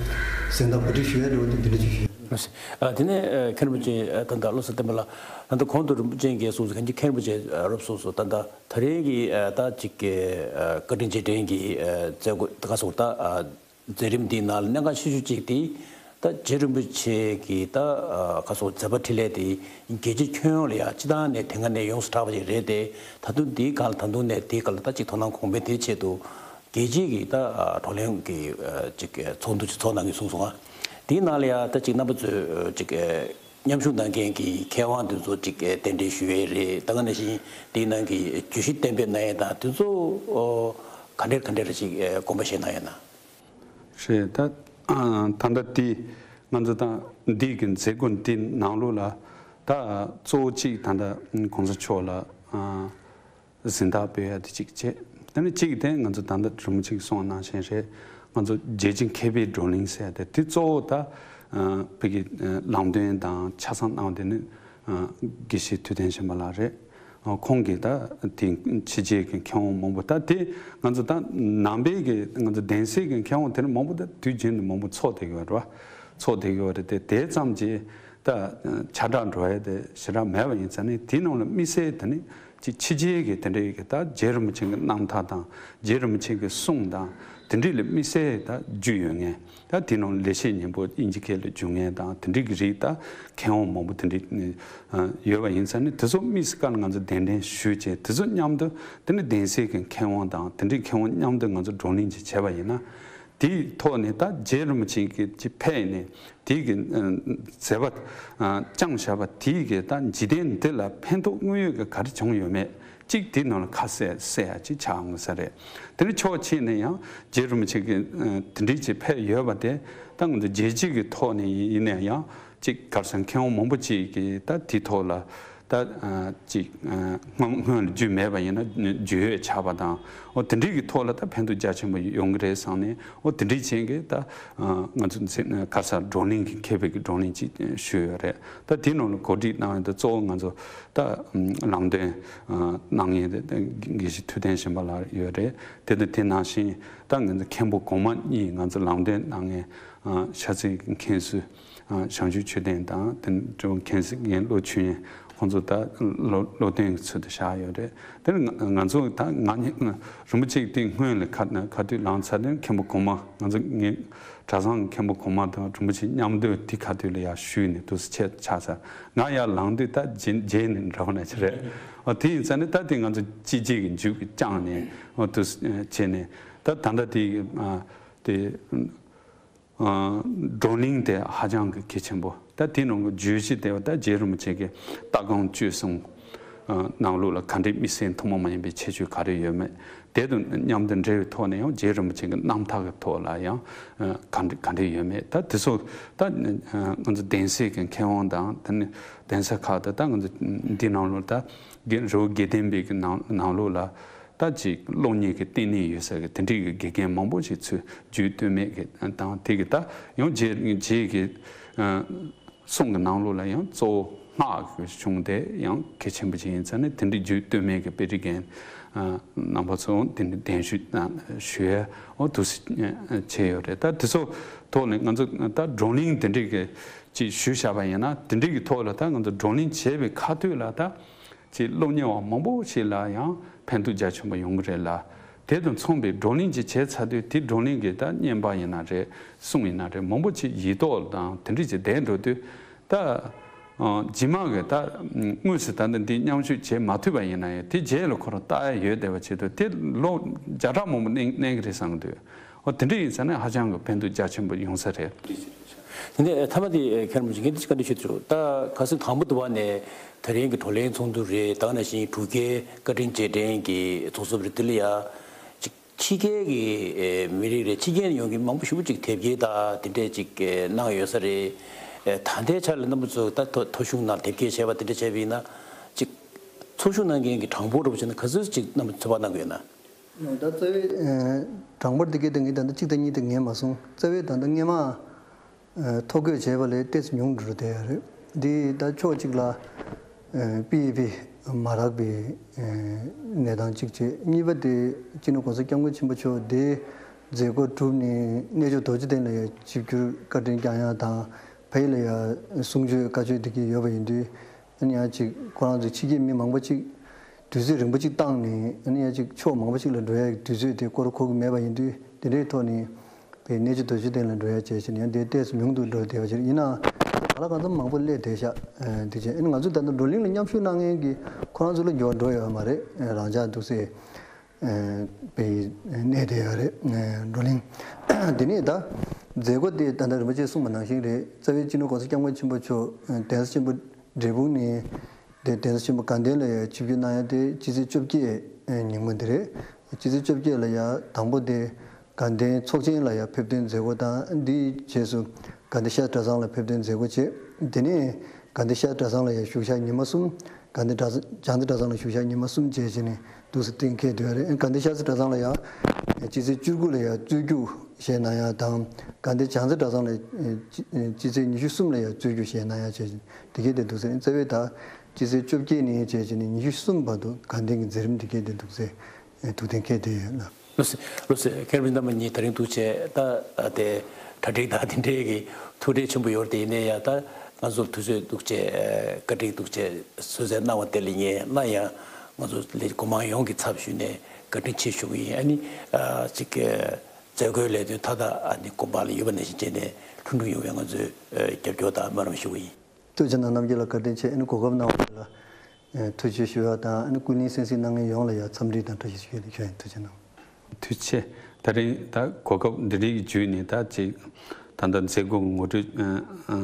གཟེངས་རྟགས་གོ་སྒྲིག་ཞུ་ཡ་འདྲ་བོ་དེ་འདི་འདྲ་ཅིག་ཞུ་ཡ། ཨ་དེ་ནས་ཨ་མཁན་རིན་པོ་ཆེ་ཨ་ད་ལྟ་བློ་བཟང་བསྟན་པ་ལགས། ད་ལྟ་གོང་དུ་རིན་པོ་ཆེ་གིས་གསུངས་སོང་། མཁན་རིན་པོ་ཆེ་ཨ་རབ་གསུངས་སོང་། ད་ལྟ་ད་རེས་ཀྱི་ཨ་ད་ཅིག་གི་ཨ་བཀའ་དྲིན་རྗེས་དྲན་གྱི་ཨ་མཛད་སྒོ་ད་ག་སོང་ད་ཨ་མཛད་རིམ་འདིའི་ནང་ལ་གནད་འགག་ཆེ་ཤོས་གཅིག་དེ་ད་རྗེ་རིན་པོ་ཆེ་གི་ད་ཨ་ག་སོང་མཛད་པ་འཕྲིན་ལས་དེ་རྒྱལ་སྤྱིའི་ཁྱོན་ཡོངས་ལ་ཡང་སྤྱིར་བཏང་ནས་དེ་སྔ་ནས་ཡོངས་སུ་གྲགས་པ་ཞིག་རེད་དེ། ད་དུང་འདིའི་སྒང་ལ་ད་དུང་ནས་དེའི་སྒང་ལ་ད་ཅིག་དོ་སྣང་གོང་འཕེལ་དེའི་ཆེད་དུ་རྒྱལ་སྤྱིའི་གི་ད་ཨ་བགྲོ་གླེང་གི་ཨ་ཅིག་ཚོགས་འདུ་ཅིག་ཚོགས་གནང་གི་གསུངས་སོང་ང་། དེའི་ནང་ལ་ཡང་ད་ཅིག་རྣམ་པ་ཚོས་ཅིག་མཉམ་ཞུགས་གནང་མཁན་གྱི་མཁས་དབང་དེ་ཚོ་ཅིག་གདན་འདྲེན་ཞུ་ཡས་རེད། ད་ག་ནང་བཞིན་དེའི་ནང་གི་བརྗོད་གཞི་གཏན་འབེབས་གནང་ཡས་དང་དེ་ཚོ་ག་འདྲ་ག་འདྲ་ཅིག་དགོངས་པ་བཞེས་གནང་ཡོད་ན། རེད། ད་ཨ་ད་ལྟ་དེ་ང་ཚོ་ད་འདི་གི་མཛད་སྒོ་འདི་ནང་ལོགས་ལ་ད་གཙོ་བོ་གཅིག་ད་ལྟ་གོང་ས་མཆོག་ལ་ཨ་གཟེངས་རྟགས་ཕུལ་ཡ་དེ་གཅིག་བྱས། དེ་ནས་གཅིག་དེ་ང་ཚོ་ད་ལྟ་རིན་པོ་ཆེ་གིས་གསུངས་པ་ནང་བཞིན་རེད། ང་ཚོ་རྒྱལ་སྤྱིའི་མཁས་པའི་བགྲོ་གླེང་ཟེར་ཡ་དེ་དེ་གཙོ་བོ་ད་ཨ་བོད་ཀྱི་ཨ་ལམ་སྟོན་དང་ཆ་ཚང་གནང་བ་དེ་ནི་ཨ་དགེ་བཤེས་ཐུབ་བསྟན་སྦྱིན་པ་ལགས་རེད། ཁོང་གིས་ད་དེ་ཕྱི་རྒྱལ་གྱི་མཁས་དབང་མང་པོ། ད་དེ་ང་ཚོ་ད་ནང་པའི་གི་ང་ཚོ་གདན་སའི་གི་མཁས་དབང་དེ་འདྲ་མང་པོ་ད་དུས་རྒྱུན་དུ་མང་པོ་ཚོགས་བསྡད་ཀྱི་ཡོད་རེད་བ། ཚོགས་བསྡད་ཀྱི་ཡོད་རེད་དེ། དེ་ཙམ་གྱིས་ད་ཁྱབ་བསྒྲགས་འགྲོ་ཡ་དེ་ཞེ་དྲག་མེད་པ་ཡིན་ཙང་ནི། དེའི་ནང་ལ་དམིགས་བསལ་དེ་ནི་ ཅིག་ཕྱི་རྒྱལ་གྱི་དེ་འདྲའི་གི་ད་རྗེ་རིན་པོ་ཆེ་གི་རྣམ་ཐར་དང་རྗེ་རིན་པོ་ཆེ་གི་གསུང་དང་དེ་འདྲའི་ལ་དམིགས་བསལ་ད་རྒྱུས་ཡོད་མཁན། ད་དེ་ནང་ལེགས་བཤད་སྙིང་པོ་དབྱིན་ཇི་སྐད་ལ་བསྒྱུར་མཁན་དང་དེ་འདྲའི་གི་རིགས་ད་མཁས་དབང་མང་པོ་དེ་འདྲའི་ཨ་ཡོད་པ་ཡིན་ཙང་ནི་དེ་ཚོ་དམིགས་བསལ་ང་ཚོ་གདན་འདྲེན་ཞུས་བྱས་དེ་ཚོ་མཉམ་དུ་དེ་ནི་གདན་སའི་གི་མཁས་དབང་དང་དེ་འདྲའི་མཁས་དབང་མཉམ་དུ་ང་ཚོ་བགྲོ་གླེང་ཅིག་བྱས་པ་ཡིན་ན། དེའི་ཐོག་ནས་ད་རྗེ་རིན་པོ་ཆེ་གི་ཅིག་ཕེབས་ནས་དེའི་གི་ཨ་མཛད་པ་ཨ་བསྐྱངས་བཞག་པ་དེའི་གི་ད་འཇིག་རྟེན་འདི་ལ་ཕན་ཐོགས་དངོས་ཡོད་ཀྱི་ག་རེ་བྱུང་ཡོད་མེད་ཅིག་དེའི་ནང་ལ་ཁ་གསལ་གསལ་ཡ་ཅིག་ཆགས་འོང་ས་རེད། དེ་ནི་ཕྱོགས་གཅིག་ནས་ཡང་རྗེ་རིན་པོ་ཆེ་གི་ཨ་དེ་འདྲའི་ཅིག་ཕེབས་ཡོད་པ་དེ་ད་ང་ཚོ་རྒྱལ་སྤྱི་གི་ཐོག་ནས་ཡིན་ན་ཡང་ཅིག་ག་རེ་ཟེར་མཁས་དབང་མང་པོ་ཅིག་གིས་ད་དེའི་ཐོག་ལ། ད་ཨ་ཅིག་ཨ་སྔོན་སྔོན་ལ་རྒྱུས་མེད་པ་ཡིན་ན་རྒྱུས་ཡོད་ཆགས་པ་དང་། འོ་དེ་འདྲའི་གི་ཐོག་ལ་ད་ཕན་ཐོགས་རྒྱ་ཆེན་པོ་ཡོང་གི་རེད་བསམ་ནས། འོ་དེ་འདྲའི་ཅན་གྱི་ད་ཨ་ང་ཚོ་ཚེ་ཁ་སང་བགྲོ་གླེང་གི་མཁས་པའི་གི་བགྲོ་གླེང་ཅིག་ཞུས་ཡོད་རེད། ད་དེ་ནང་ལ་གོ་སྒྲིག་གནང་ཡོད་ད་གཙོ་བོ་ང་ཚོ་ད་ལམ་སྟོན་ཨ་གནང་མཁན་དེ་དགེ་བཤེས་ཐུབ་བསྟན་གཞན་པ་ལགས་ཡོད་རེད། དེ་དང་དེ་ནང་བཞིན་ད་ང་ཚོ་མཁན་པོ་གོང་མ་གཉིས་ང་ཚོ་ལམ་སྟོན་གནང་མཁན་ཨ་ཤར་རྩེའི་མཁན་ཟུར། བྱང་ཆུབ་ཆོས་ལྡན་དང་དེ་ནས་མཁན་སྲིད་རྒན་བློ་ཆོས་དབྱིངས་ཁོང་ཚོ་ད་སློབ་སློབ་སྟོན་གྱི་ཚུལ་དུ་བཞག་ཡོད་རེད། དེ་ནས་ང་ང་ཚོ་ད་ང་གཉིས་རིན་པོ་ཆེ་དེ་སྔོན་ལ་ཁ་ཁ་ཐུག་ལངས་ཚར་ནས་མཁན་པོ་གོང་མ་ང་ཚོ་ངའི་གྲྭ་ཚང་གི་མཁན་པོ་གོང་མ་དང་རིན་པོ་ཆེ་མཉམ་དུ་དེ་ཁ་ཐུག་ལ་ཡར་ཞུས་ནས་དུས་སུ་ཆད་ཆགས་ཚར། ང་ཡར་ལངས་དུས་ད་རྗེས་རྗེས་ནས་འདྲ་བ་ན་ཆ་རེད། ཨ་དེ་ཡིན་ཙང་ནས་ད་དེ་ང་ཚོ་གཅིག་གཅིག་གི་མཇུག་གི་བཅངས་ནས་ཨ་དུས་བྱས་ནས་ད་ད་ལྟ་དེ་ཨ་དེ། བགྲོ་གླེང་དེ་ཧ་ཅང་གི་གལ་ཆེན་པོ། ད་དེའི་ནང་གི་བརྗོད་གཞི་དེ་བ་ད་རྗེ་རིན་པོ་ཆེ་གི་ལྟ་སྒོམ་སྤྱོད་གསུམ་ནང་ལོགས་ལ་ག་འདྲའི་དམིགས་བསལ་ཐུན་མོང་མ་ཡིན་པའི་ཁྱད་ཆོས་ག་རེ་ཡོད་མེད་དེ་དང་མཉམ་དུ་འབྲེལ་བའི་ཐོག་ནས་ཡང་རྗེ་རིན་པོ་ཆེ་གི་རྣམ་ཐར་གི་ཐོག་ལ་ཡང་ག་འདྲ་ག་འདྲ་ཡོད་མེད་ད་དེ་ཚོ་ད་ང་ཚོ་གདན་སའི་གི་མཁས་དབང་དང་དེ་ནས་གདན་ས་ཁག་ཏུ་ད་ང་ཚོ་འདི་ནང་ལོགས་ད་རི་བོ་དགེ་ལྡན་པའི་གི་ནང་ནང་ལོགས་ལ། ད་ཅིག་སློབ་གཉེར་གྱི་བསྟི་གནས་ཡོད་ས་གི་དེ་འདྲའི་གི་དགེ་རྒན་མང་པོ་ཞིག་ཚུར་བརྒྱུད་སྟོད་སྨད་ཀྱི་དང་དེ་གི་ད་ཡང་རྗེ་རྗེ་གི་གསུང་གི་ནང་ལོགས་ལ་ཡང་གཙོ་བོ་སྔགས་ཀྱི་གཞུང་དེ་ཡང་གལ་ཆེན་པོ་ཅིག་ཡིན་ཙང་ནས་དེ་འདྲའི་བརྒྱུད་སྟོད་སྨད་ཀྱི་དཔེ་རིས་རྒན་རྣམ་པ་ཚོ་དེ་འདྲའི་གདན་ཞུ་ཞུ་ཡ་འོ་དུ་བྱས་ཡོད་རེད། ད་དེ་ཚོ་ཐོག་ནས་ང་ཚོ་ད་བགྲོ་གླེང་དེ་འདྲའི་གི་ཅིག་ཞུས་བཞག་པ་ཡིན་ན་དེ་འདྲའི་གི་ཐོག་ལ་ད་ང་ཚོ་བགྲོ་གླེང་བྱས་པའི་ཁ་ཐུག་ལ་ད། ཅིག་སློབ་གཉེར་བ་མང་པོ་ཞིག་ལ་ཡང་ཕན་ཐོགས་རྒྱ་ཆེན་པོ་ཡོང་གི་རེད་ལ། དེ་དང་མཚུངས་པའི་བགྲོ་གླེང་ཅིག་བྱས་ཚར་དུས་དེ་བགྲོ་གླེང་གི་ད་བརྙན་པར་ཡིན་ན་རེད་གསུང་ཡིན་ན་རེད་མང་པོ་ཅིག་ཡིག་ཐོག་དང་དེ་འདྲ་ཅིག་བསྡད་འགྲོ་དུས་ད་རྗེས་མ་གི་ད་དངོས་སུ་ད་ལྟ་འདི་མཉམ་ཞུགས་བྱེད་མ་ཐུབ་པ་ཡིན་ན་ཡང་དེ་རྗེས་ལ་ཁོ་རང་ལྟ་ཡ་ཡོད་བསྡད་པ་བྱེད་དུས་དེ་ལོ་བརྒྱ་ཕྲག་མང་པོ་གནས་གནས་ཀྱི་རེད་བསམ་གི་འདུག་ཨོ་དེ་འདྲ་ཡིན་ཙང་ནས་ཧ་ཅང་གི་ཕན་ཐོགས་རྒྱ་ཆེན་པོ་ཡོང་ས་རེད། དེ་ནས་མཐའ་མ་དེ་ཁྱེད་རང་མི་ངས་འདི་བཀའ་འདྲི་ཞུ་ཆོག་ད་ཁ་སང་དང་པོ་དུ་བ་ནས་ད་རིང་གི་བགྲོ་གླེང་ཚོགས་འདུ་རེད། ད་ནང་བཞིན་འབྲུག་རྒྱལ་བཀའ་དྲིན་རྗེས་དྲན་གྱི་ཚོགས་གཙོ་རེད། དེ་ལ་ཡ་ཅིག་ཕྱི་རྒྱལ་གྱི་མི་རིགས་རེད། ཕྱི་རྒྱལ་ནས་ཡོང་མཁན་མང་པོ་ཞེ་པོ་ཅིག་དེབ་སྐྱེལ་ད་དེ་འདྲས་ཅིག་གནང་ཡོད་ས་རེད། ད་ལྟའི་ཆར་ལ་རྣམ་པ་ཚོ་ད་ཐོ་ཐོ་གཞུང་ནང་དེབ་སྐྱེལ་བྱས་པ་དེ་འདྲས་བྱས་པ་ཡིན་ན་ཅིག་ཚོགས་ཞུགས་གནང་མཁན་གྱི་གྲངས་འབོར་འདྲ་པོ་བྱས་ན་ག་ཚོད་ཅིག་རྣམ་པ་ཚོད་དཔག་གནང་གི་ཡོད་ན། ད་རྩ་བའི་གྲངས་འབོར་དེ་གའི་ད་ངས་ད་ལྟ་གཅིག་དང་གཉིས་དེ་ངས་མ་སོང་། རྩ་བའི་ད་ལྟ་སྔས་མ་ཐོ་འགོད་བྱས་པ་ལས་ཏོག་ཙམ་ཉུང་འགྲོ་བསྡད་ཡོད་རེད། འདི་ད་ཕྱོགས་གཅིག་ལ་པི་ཨེ་པི་མ་རག་པའི་གནས་སྟངས་གཅིག་བྱས། གཉིས་པ་དེ་སྤྱི་ནོར་༸གོང་ས་༸སྐྱབས་མགོན་ཆེན་པོ་མཆོག་དེ་མཛད་སྒོ་གྲུབ་ནས་གནས་མཆོག་རྡོ་རྗེ་གདན་ལ་ཡང་ཆིབས་བསྒྱུར་བཀའ་དྲིན་བསྐྱངས་ཡ་དང་ཕ་ཡུལ་ལ་ཡང་གསུང་ཆོས་བཀའ་ཆོས་དེ་གའི་ཡོད་པ་ཡིན་དུས། ཨ་ནི་ཡང་ཅིག་ཁོ་རང་ཚོའི་ཕྱི་རྒྱལ་མི་མང་པོ་ཅིག་དུས་ཚོད་རིང་པོ་ཅིག་བཏང་ནས་ཨ་ནི་ཡང་ཅིག་ཕྱོགས་མང་པོ་ཅིག་ལ་འགྲོ་ཡའི་དུས་ཚོད་དེ་སྐོར་འཁོར་གྱི་མེད་པ་ཡིན་དུས་དེ་འདྲའི་ཐོག་ནས་དེ་གནས་མཆོག་རྡོ་རྗེ་གདན་ལ་འགྲོ་ཡ་བྱས་བྱས་ནས་ཡང་དེ་ཏོག་ཙམ་ཉུང་དུ་འགྲོ་བསྡད་པ་ཅིག་ཡིན་ནའང་ག་ལ་གང་འཚམ་མང་པོ་སླེབས་བསྡད་ཤག་དེ་བྱས་ཨ་ནི་ང་ཚོ་ད་ལྟ་བགྲོ་གླེང་ལ་མཉམ་ཞུགས་གནང་མཁན་གྱི་ཁོ་རང་ཚོ་ལ་འགྱུར་བ་འགྲོ་ཡོད་མ་རེད། རང་འཇགས་འདུག་སེ་པའི་གནས་དེ་ཡོད་རེད། བགྲོ་གླེང་དེ་ནས་ད་མཛད་སྒོ་དེ་ད་ལྟ་རིན་པོ་ཆེས་གསུངས་པ་ནང་བཞིན་རེད། རྩ་བའི་སྤྱི་ནོར་༸གོང་ས་༸སྐྱབས་མགོན་ཆེན་པོ་མཆོག་གདན་ས་ཆེན་པོ་འབྲས་སྤུངས་ནས་དེ་གདན་ས་ཆེན་པོ་དགའ་ལྡན་ལ་ཡང་ཆིབས་བསྒྱུར་གནང་ཡ་དེ་སྤྱི་ཚེས་བཅོ་བརྒྱད་ཉིན་མོ་འདི་རེད། སྤྱི་ཚེས་བཅོ་བརྒྱད་ལ་ཡང་དང་པོ་དེ་དགའ་ལྡན་ཚོགས་ཆེན་ལ་ཡང་ཕེབས་ཐོན་མཛད་སྒོ་དང་། འདིའི་རྗེས་སུ་དགའ་ལྡན་ཤར་གྲྭ་ཚང་ལ་ཕེབས་ཐོན་མཛད་སྒོ་བྱས། དེ་ནས་དགའ་ལྡན་ཤར་གྲྭ་ཚང་ལ་ཡང་བཞུགས་ཞག་ཉི་མ་གསུམ། དགའ་ལྡན་བྱང་རྩེ་གྲྭ་ཚང་ལ་བཞུགས་ཞག་ཉི་མ་གསུམ་བྱས་བྱས་ནས་འདུག་སེ་གཏན་འཁེལ་བསྡད་ཡོད་རེད། དགའ་ལྡན་ཤར་རྩེ་གྲྭ་ཚང་ལ་ཡང་སྤྱི་ཚེས་བཅུ་དགུ་ལ་ཡང་རྩོད་རྒྱུགས་གཞས་གནང་ཡ་དང་། དགའ་ལྡན་བྱང་རྩེ་གྲྭ་ཚང་ལ་ཡང་སྤྱི་ཚེས་ཉི་ཤུ་གསུམ་ལ་ཡང་རྩོད་རྒྱུགས་གཞས་གནང་ཡ་བྱས་བྱས་ནས་དེ་གས་དེ་འདུག་སེ་རྩ་བའི་ད་སྤྱི་ཚེས་བཅོ་བརྒྱད་ནས་བྱས་བྱས་ནས་ཉི་ཤུ་གསུམ་བར་དུ་དགའ་ལྡན་གྱི་མཛད་རིམ་དེ་གས་དེ་འདུག་སེ་འདུག་གཏན་འཁེལ་བསྡད་ཡོད་ལ། ལགས་སོ། ལགས་སོ། མཁན་རིན་པོ་ཆེ་རྣམ་པ་གཉིས་ད་རིང་འདུག་བྱས་ད་དེ་གྲ་སྒྲིག་དང་དེ་འདྲའི་གི་ཐུགས་ཁྲལ་ཆེན་པོ་ཡོད་རེད། དེ་ཡིན་ནའི་ཡང་ད་ང་ཚོར་དུས་ཚོད་འདུག་བྱས་བཀའ་དྲིན་འདུག་བྱས་གསོལ་སྩལ་གནང་བ་དེ་ལ་ངས་སྣང་ཡང་ ང་ཚོ་ལས་སྒོ་མང་ཡོངས་ཀྱི་ཚབ་ཞུས་ནས་བཀའ་དྲིན་ཆེ་ཞུ་གི་ཡིན། ཨ་ནི་ཨ་ཅིག་གི་མཛད་སྒོའི་ལས་དོན་མཐའ་དག་ཨ་ནི་དགོན་པ་ལ་ཡོད་པ་ནང་བཞིན་བྱས་ནས་ལྷུན་གྲུབ་ཡོང་བའི་ང་ཚོས་ཨ་རྒྱབ་སྐྱོར་དང་སྨོན་ལམ་ཞུ་གི་ཡིན། ཐུགས་རྗེ་གནང་། རྣམ་རྒྱལ་ལ་བཀའ་དྲིན་ཆེ། ཨ་ནི་གོ་སྐབས་གནང་བ་ལ་ཨ་ཐུགས་རྗེ་ཆེ་ཞུ་ཡ་དང་། ཨ་ནི་ཀུན་གླེང་གསན་གཟིགས་གནང་མཁན་ཡོངས་ལ་ཡ་འཚམས་འདྲི་དང་བཀྲ་ཤིས་བདེ་ལེགས་ཞུ་ཡ་ཡིན། ཐུགས་རྗེ་གནང་། ཐུགས་རྗེ་ཆེ། ད་རིང་ད་གོ་སྐབས་འདི་རིགས་བརྒྱུད་ནས་ད་ཅིག་ད་ལྟ་མཛད་སྒོ་ངོ་སྤྲོད་ཨ་ཨ་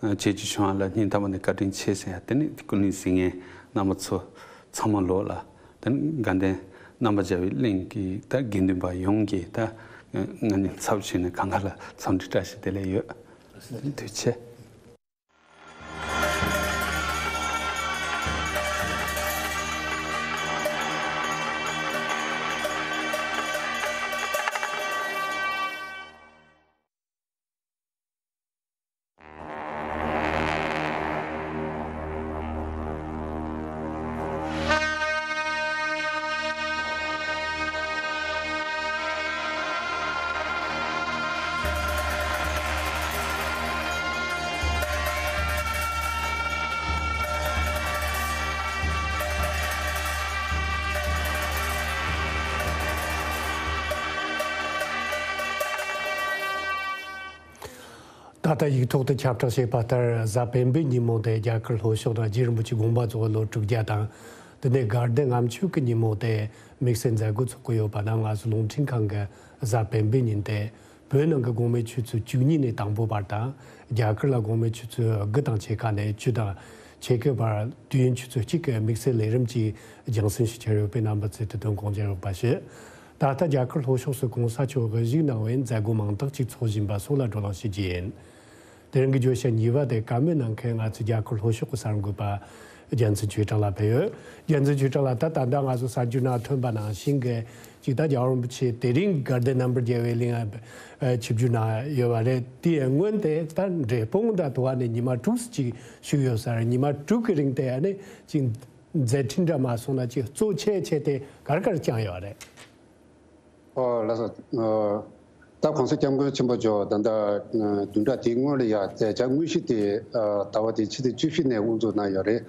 བྱེད་རྒྱུ་བྱུང་བ་ལ་སྙིང་ཐག་པ་ནས་བཀའ་དྲིན་ཆེ་ཟེར་ཡ། དེ་ནི་ཀུན་གླེང་གཟིགས་མཁན་རྣམ་པ་ཚོ་ཚང་མ་ལོག་ལ། དེ་ནི་དགའ་ལྡན་རྣམ་པར་རྒྱལ་བའི་གླིང་གི་ད་དགེ་འདུན་པ་ཡོངས་ཀྱི་ད་ང་གཉིས་ཚབ་བྱས་ནས་གང་ག་ལ་འཚམས་འདྲི་བཀྲ་ཤིས་བདེ་ལེགས་ཡོད། ཐུགས་རྗེ་ཆེ། ད་ལྟ་ཡིག་ཐོག་ཏུ་ཁྱབ་བསྒྲགས་བྱས་པ་ལྟར། གཟའ་སྤེན་པའི་ཉིན་མོ་དེ་རྒྱ་གར་ལྷོ་ཕྱོགས་ནང་རྗེ་རིན་པོ་ཆེ་དགོངས་པ་རྫོགས་པའི་ལོ་དྲུག་བརྒྱ་དང་། དེ་ནས་དགའ་ལྡན་ལྔ་མཆོད་ཀྱི་ཉིན་མོ་དེ་དམིགས་བསལ་མཛད་སྒོ་ཚོགས་ཀྱི་ཡོད་པ་ན། ང་ཚོ་རླུང་འཕྲིན་ཁང་གིས་གཟའ་སྤེན་པའི་ཉིན་དེ་བོད་ནང་གི་དགོང་མོའི་ཆུ་ཚོད་བཅུ་གཉིས་ནས་དང་པོ་བར་དང་། རྒྱ་གར་ལ་དགོང་མོའི་ཆུ་ཚོད་དགུ་དང་ཕྱེད་ཀ་ནས་བཅུ་དང་ཕྱེད་ཀའི་བར་དུས་ཡུན་ཆུ་ཚོད་གཅིག་གི་དམིགས་བསལ་ལས་རིམ་གྱི་རྒྱང་སྲིང་ཞིག་ཆགས་ཡོད་པའི་རྣམ་པ་ཚོས་དེ་དོན་དགོངས་འཇགས་རོགས་པ་ཞུ། ད་ལྟ་རྒྱ་གར་ལྷོ་ཕྱོགས་སུ་གོང་ས་མཆོག་གིས་བཞུགས་གནང་བའི་མཛད་སྒོ་མང་དག་ཅིག་འཚོགས་བཞིན་པ་སོགས་ལ་བགྲོ་གླེང་ཞུ་རྒྱུ་ཡིན། དེ་རིང་གི་བརྗོད་བྱ་གཉིས་པ་དེ་བཀའ་མོལ་གནང་མཁན་ང་ཚོའི་རྒྱ་གར་ལྷོ་ཕྱོགས་ཀྱི་གསར་འགོད་པ་རྒྱལ་མཚན་ཆོས་གྲགས་ལགས་ཕེབས་ཡོད། རྒྱལ་མཚན་ཆོས་གྲགས་ལགས། ད་ད་ལྟ་ང་ཚོ་གསར་འགྱུར་ནང་ཐོན་པ་ནང་བཞིན་གྱི་ཅིག་ད་རྒྱལ་བ་རིན་པོ་ཆེ་དེ་རིང་དགའ་ལྡན་རྣམ་པར་རྒྱལ་བའི་གླིང་ཨ་ཆིབས་བསྒྱུར་གནང་ཡོད་པ་རེད། དེའི་སྔོན་དེ་ད་འབྲས་སྤུངས་དང་དུ་བ་ནས་ཉི་མ་དྲུག་ཙམ་ཅིག་བཞུགས་ཡོད་ས་རེད། ཉི་མ་དྲུག་གི་རིང་དེ་ཨ་ནི་ཅིག་མཛད་འཕྲིན་འདྲ་མ་སོང་ན་ཅིག་གཙོ་ཆེ་ཆེ་དེ་ག་རེ་ག་རེ་བསྐྱངས་ཡོད་རེད། ཨོ་ལགས་སོ། ཨོ། ད་གོང་ས་སྐྱབས་མགོན་ཆེན་པོ་མཆོག་ད་ལྟ་བདུན་ཕྲག་དེའི་སྔོན་ལ་ཡ་མཛད་འཆར་དངོས་གཞི་དེ་ཨ་ཟླ་བ་དེའི་ཕྱི་ཚེས་བཅུ་བཞི་ནས་དབུ་འཛུགས་གནང་ཡོད་རེད།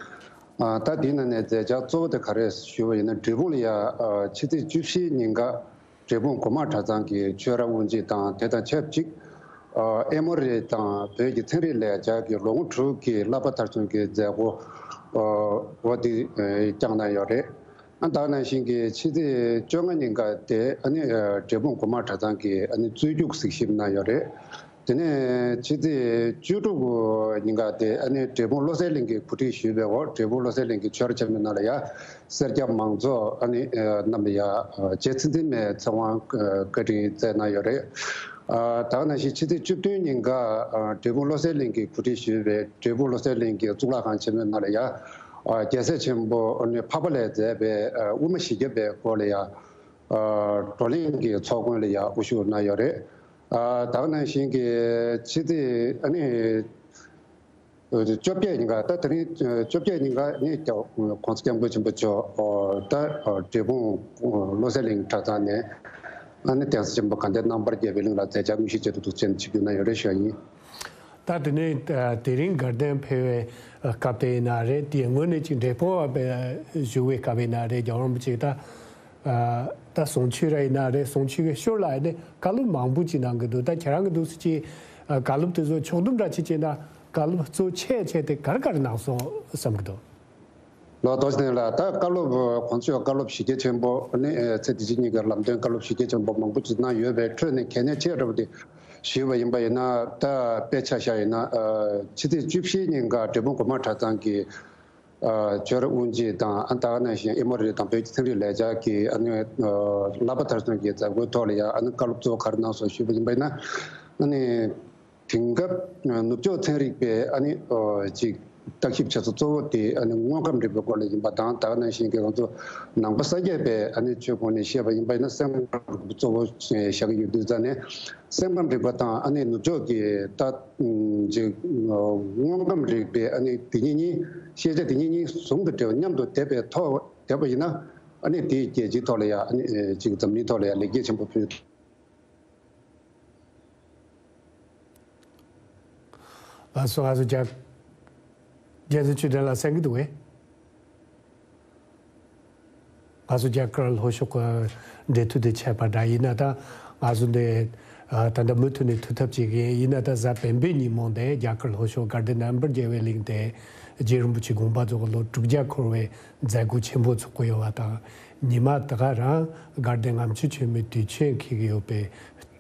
ཨ་ད་དེའི་ནང་ནས་མཛད་འཆར་གཙོ་བོ་དེ་ག་རེ་ཞུ་བ་ཡིན་ན། འབྲས་སྤུངས་ལ་ཡ་ཨ་ཕྱི་ཚེས་བཅུ་བཞིའི་ཉིན་ཀ་འབྲས་སྤུངས་གོང་མ་གྲྭ་ཚང་གི་ཆོས་ར་དབུ་འབྱེད་དང་། དེ་དང་ཆབས་ཅིག་ཨ་ཨེ་མོ་རི་དང་བོད་ཀྱི་ཚན་རིག་ལས་འཆར་གྱི་ལོ་ངོ་དྲུག་གི་བསླབ་པ་མཐར་སོན་གྱི་མཛད་སྒོ་ཨ་འོ་དེ་ཨ་བསྐྱངས་གནང་ཡོད་རེད། ཨ་ད་ག་ནང་བཞིན་གྱི་ཕྱི་ཚེས་བཅོ་ལྔ་ཉིན་ཀ་དེ་ཨ་ནི་ཨ་འབྲས་སྤུངས་གོང་མ་གྲྭ་ཚང་གི་ཨ་ནི་རྩོད་རྒྱུགས་གཟིགས་ཞིབ་གནང་ཡོད་རེད། དེ་ནས་ཕྱི་ཚེས་བཅུ་དྲུག་ཉིན་ཀ་དེ་ཨ་ནི་འབྲས་སྤུངས་བློ་གསལ་གླིང་གི་གོ་སྒྲིག་ཞུས་པའི་འོག་འབྲས་སྤུངས་བློ་གསལ་གླིང་གི་ཆོས་ར་ཆེན་མོའི་ནང་ལ་ཡ་སེར་སྐྱ་མང་ཚོགས་ཨ་ནི་ཨ་རྣམས་ལ་ཡ་ཨ་རྗེ་བཙུན་འཛིན་མའི་ཚེ་དབང་ཨ་བཀའ་དྲིན་སྩལ་གནང་ཡོད་རེད། ཨ་ད་ག་ནང་བཞིན་ཕྱི་ཚེས་བཅུ་བདུན་ཉིན་ཀ་ཨ་འབྲས་སྤུངས་བློ་གསལ་གླིང་གི་གོ་སྒྲིག་ཞུས་པའི་འབྲས་སྤུངས་བློ་གསལ་གླིང་གི་གཙུག་ལག་ཁང་ཆེན་མོའི་ནང་ལ་ཡ་ཨ་རྒྱལ་སྲས་ཆེན་པོ་ཨ་ནི་འཕགས་པ་ལས་མཛད་པའི་ཨ་དབུ་མ་བཞི་བརྒྱ་པའི་སྐོར་ལ་ཡ་ཨ་བགྲོ་གླེང་གི་ཚོགས་མགོན་ལ་ཡ་དབུ་བཞུགས་གནང་ཡོད་རེད། ཨ་ད་ག་ནང་བཞིན་གྱི་ཕྱི་ཚེས་ཨ་ནི་བཅོ་བརྒྱད་ཉིན་ཀ་ད་དེ་རིང་བཅོ་བརྒྱད་ཉིན་ཀ་ནི་༸གོང་ས་༸སྐྱབས་མགོན་ཆེན་པོ་མཆོག་ཨོ་ད་ཨོ་འབྲས་སྤུངས་བློ་གསལ་གླིང་གྲྭ་ཚང་ནས་ཨ་ནི་གདན་ས་ཆེན་པོ་དགའ་ལྡན་རྣམ་པར་རྒྱལ་བའི་གླིང་ལ་མཛད་འཆར་དངོས་གཞིའི་ཆེད་དུ་འདུག་སེ་ཆིབས་བསྒྱུར་གནང་ཡོད་རེད་ཞུ་བ་ཡིན། ད་དེ་ནས་ཨ་དེ་རིང་དགའ་ལྡན་ཕེབས་པའི་ཨ་སྐབས་དེ་ཡིན་ན་རེད། དེའི་སྔོན་ནས་ཅིག་འབྲས་སྤུངས་བ་བཞུགས་པའི་སྐབས་ཡིན་ན་རེད། རྒྱལ་བ་རིན་པོ་ཆེ་ད་ཨ་ད་གསུང་ཆོས་ར་ཡིན་ན་རེད། གསུང་ཆོས་ཀྱི་ཞོར་ལ་ཡིན་ན་བཀའ་སློབ་མང་པོ་ཅིག་གནང་གི་འདུག་ད་ཁྱེད་རང་གི་འདུག་སེ་ཅིག་ཨ་བཀའ་སློབ་དེ་ཚོ་ཕྱོགས་བསྡོམས་འདྲ་ཅིག་བྱས་ན་བཀའ་སློབ་གཙོ་ཆེ་ཆེ་དེ་ག་རེ་ག་རེ་གནང་སོང་བསམ་གི་འདུག་ལགས་རྡོ་རྗེ་གདན་ལགས། ད་བཀའ་སློབ་གོང་ས་མཆོག་བཀའ་སློབ་གཞི་རྒྱ་ཆེན་པོ་ནི་ཨེ་ཚེ་འདི་ཕྱི་གཉིས་ཀྱི་ལམ་སྟོན་བཀའ་སློབ་གཞི་རྒྱ་ཆེན་པོ་མང་པོ་ཅིག་གནང་ཡོད་པའི་ཁྲོད་ནས་གལ་གནད་ཆེ་དྲགས་པ་དེ་ཞུས་པ་ཡིན་པ་ཡིན་ན། ད་དཔེ་ཆ་བཞག་ཡིན་ན་ཨ་ཕྱི་ཚེས་བཅུ་བཞི་ཉིན་ཀ་འབྲས་སྤུངས་གོང་མ་གྲྭ་ཚང་གི་ཨ་ཆོས་ར་དབུ་འབྱེད་དང་། ཨ་ད་ག་ནང་བཞིན་ཨེ་མོ་རི་དང་བོད་ཀྱི་ཚན་རིག་ལས་འཆར་གྱི་ཨ་ནི་ཨ་བསླབ་པ་མཐར་སོན་གྱི་མཛད་སྒོའི་ཐོག་ལ་ཡང་ཨ་ནི་བཀའ་སློབ་གཙོ་བོ་ག་རེ་གནང་སོང་ཞུས་པ་ཡིན་པ་ཡིན་ན། ཨ་ནི། དེང་སྐབས་ནུབ་ཕྱོགས་ཚན་རིག་པས་ཨ་ནི་ཨོ་ཅིག་བརྟག་ཞིབ་བྱེད་ས་གཙོ་བོ་དེ་ཨ་ནི་དངོས་ཁམས་རིག་པའི་སྐོར་ལ་ཡིན་པ་དང་། ད་ག་ནང་བཞིན་གྱི་ང་ཚོ་ནང་པ་སངས་རྒྱས་པའི་ཨ་ནི་ཆོས་ཁོངས་ནས་བཤད་པ་ཡིན་པ་ཡིན་ན་སེམས་ཁམས་རིག་པ་གཙོ་བོ་བཞག་གི་ཡོད་དུས་ཙང་ནས། སེམས་ཁམས་རིག་པ་དང་ཨ་ནི་ནུབ་ཕྱོགས་ཀྱི་ད་ཅིག་དངོས་ཁམས་རིག་པའི་ཨ་ནི་དེ་གཉིས་གཉིས་ཤེས་བྱ་དེ་གཉིས་གཉིས་ཟུང་དུ་འབྲེལ་བ་མཉམ་དུ་བསྡེབས་པའི་ཐོག་བསྡེབས་པ་ཡིན་ན། ཨ་ནི་དེའི་རྒྱལ་སྤྱིའི་ཐོག་ལ་ཡང་ཨ་ནི་ཅིག་འཛམ་གླིང་ཐོག་ལ་ཡང་ལེགས་སྐྱེས་ཆེན་པོ་ཕུལ། ལགས་སོ། ལགས་སོ། རྒྱ་རྒྱལ་སྲས་ཆོས་གྲགས་ལགས་གསན་གྱི་འདུག་གས། ང་ཚོ་རྒྱ་གར་ལྷོ་ཕྱོགས་ཀྱི་འབྲེལ་མཐུད་དེ་ཆད་པ་འདྲ་ཡིན་ན། ད་ང་ཚོ་འདི་ཨ་ད་ལྟ་མུ་མཐུད་ནས་ཐུག་ཐབས་བྱེད་ཀྱི་ཡིན་ན། ད་གཟའ་སྤེན་པའི་ཉིན་མོ་འདི་རྒྱ་གར་ལྷོ་ཕྱོགས་དགའ་ལྡན་རྣམ་པར་རྒྱལ་བའི་གླིང་དེ་རྗེ་རིན་པོ་ཆེ་དགོངས་པ་རྫོགས་ལོ་དྲུག་བརྒྱ་འཁོར་བའི་མཛད་སྒོ་ཆེན་པོ་ཚོགས་ཀྱི་ཡོད་པ་དང་། ཉི་མ་དེ་ག་རང་དགའ་ལྡན་ལྔ་མཆོད་ཆེན་མོའི་དུས་ཆེན་འཁེལ་གྱི་ཡོད་པའི་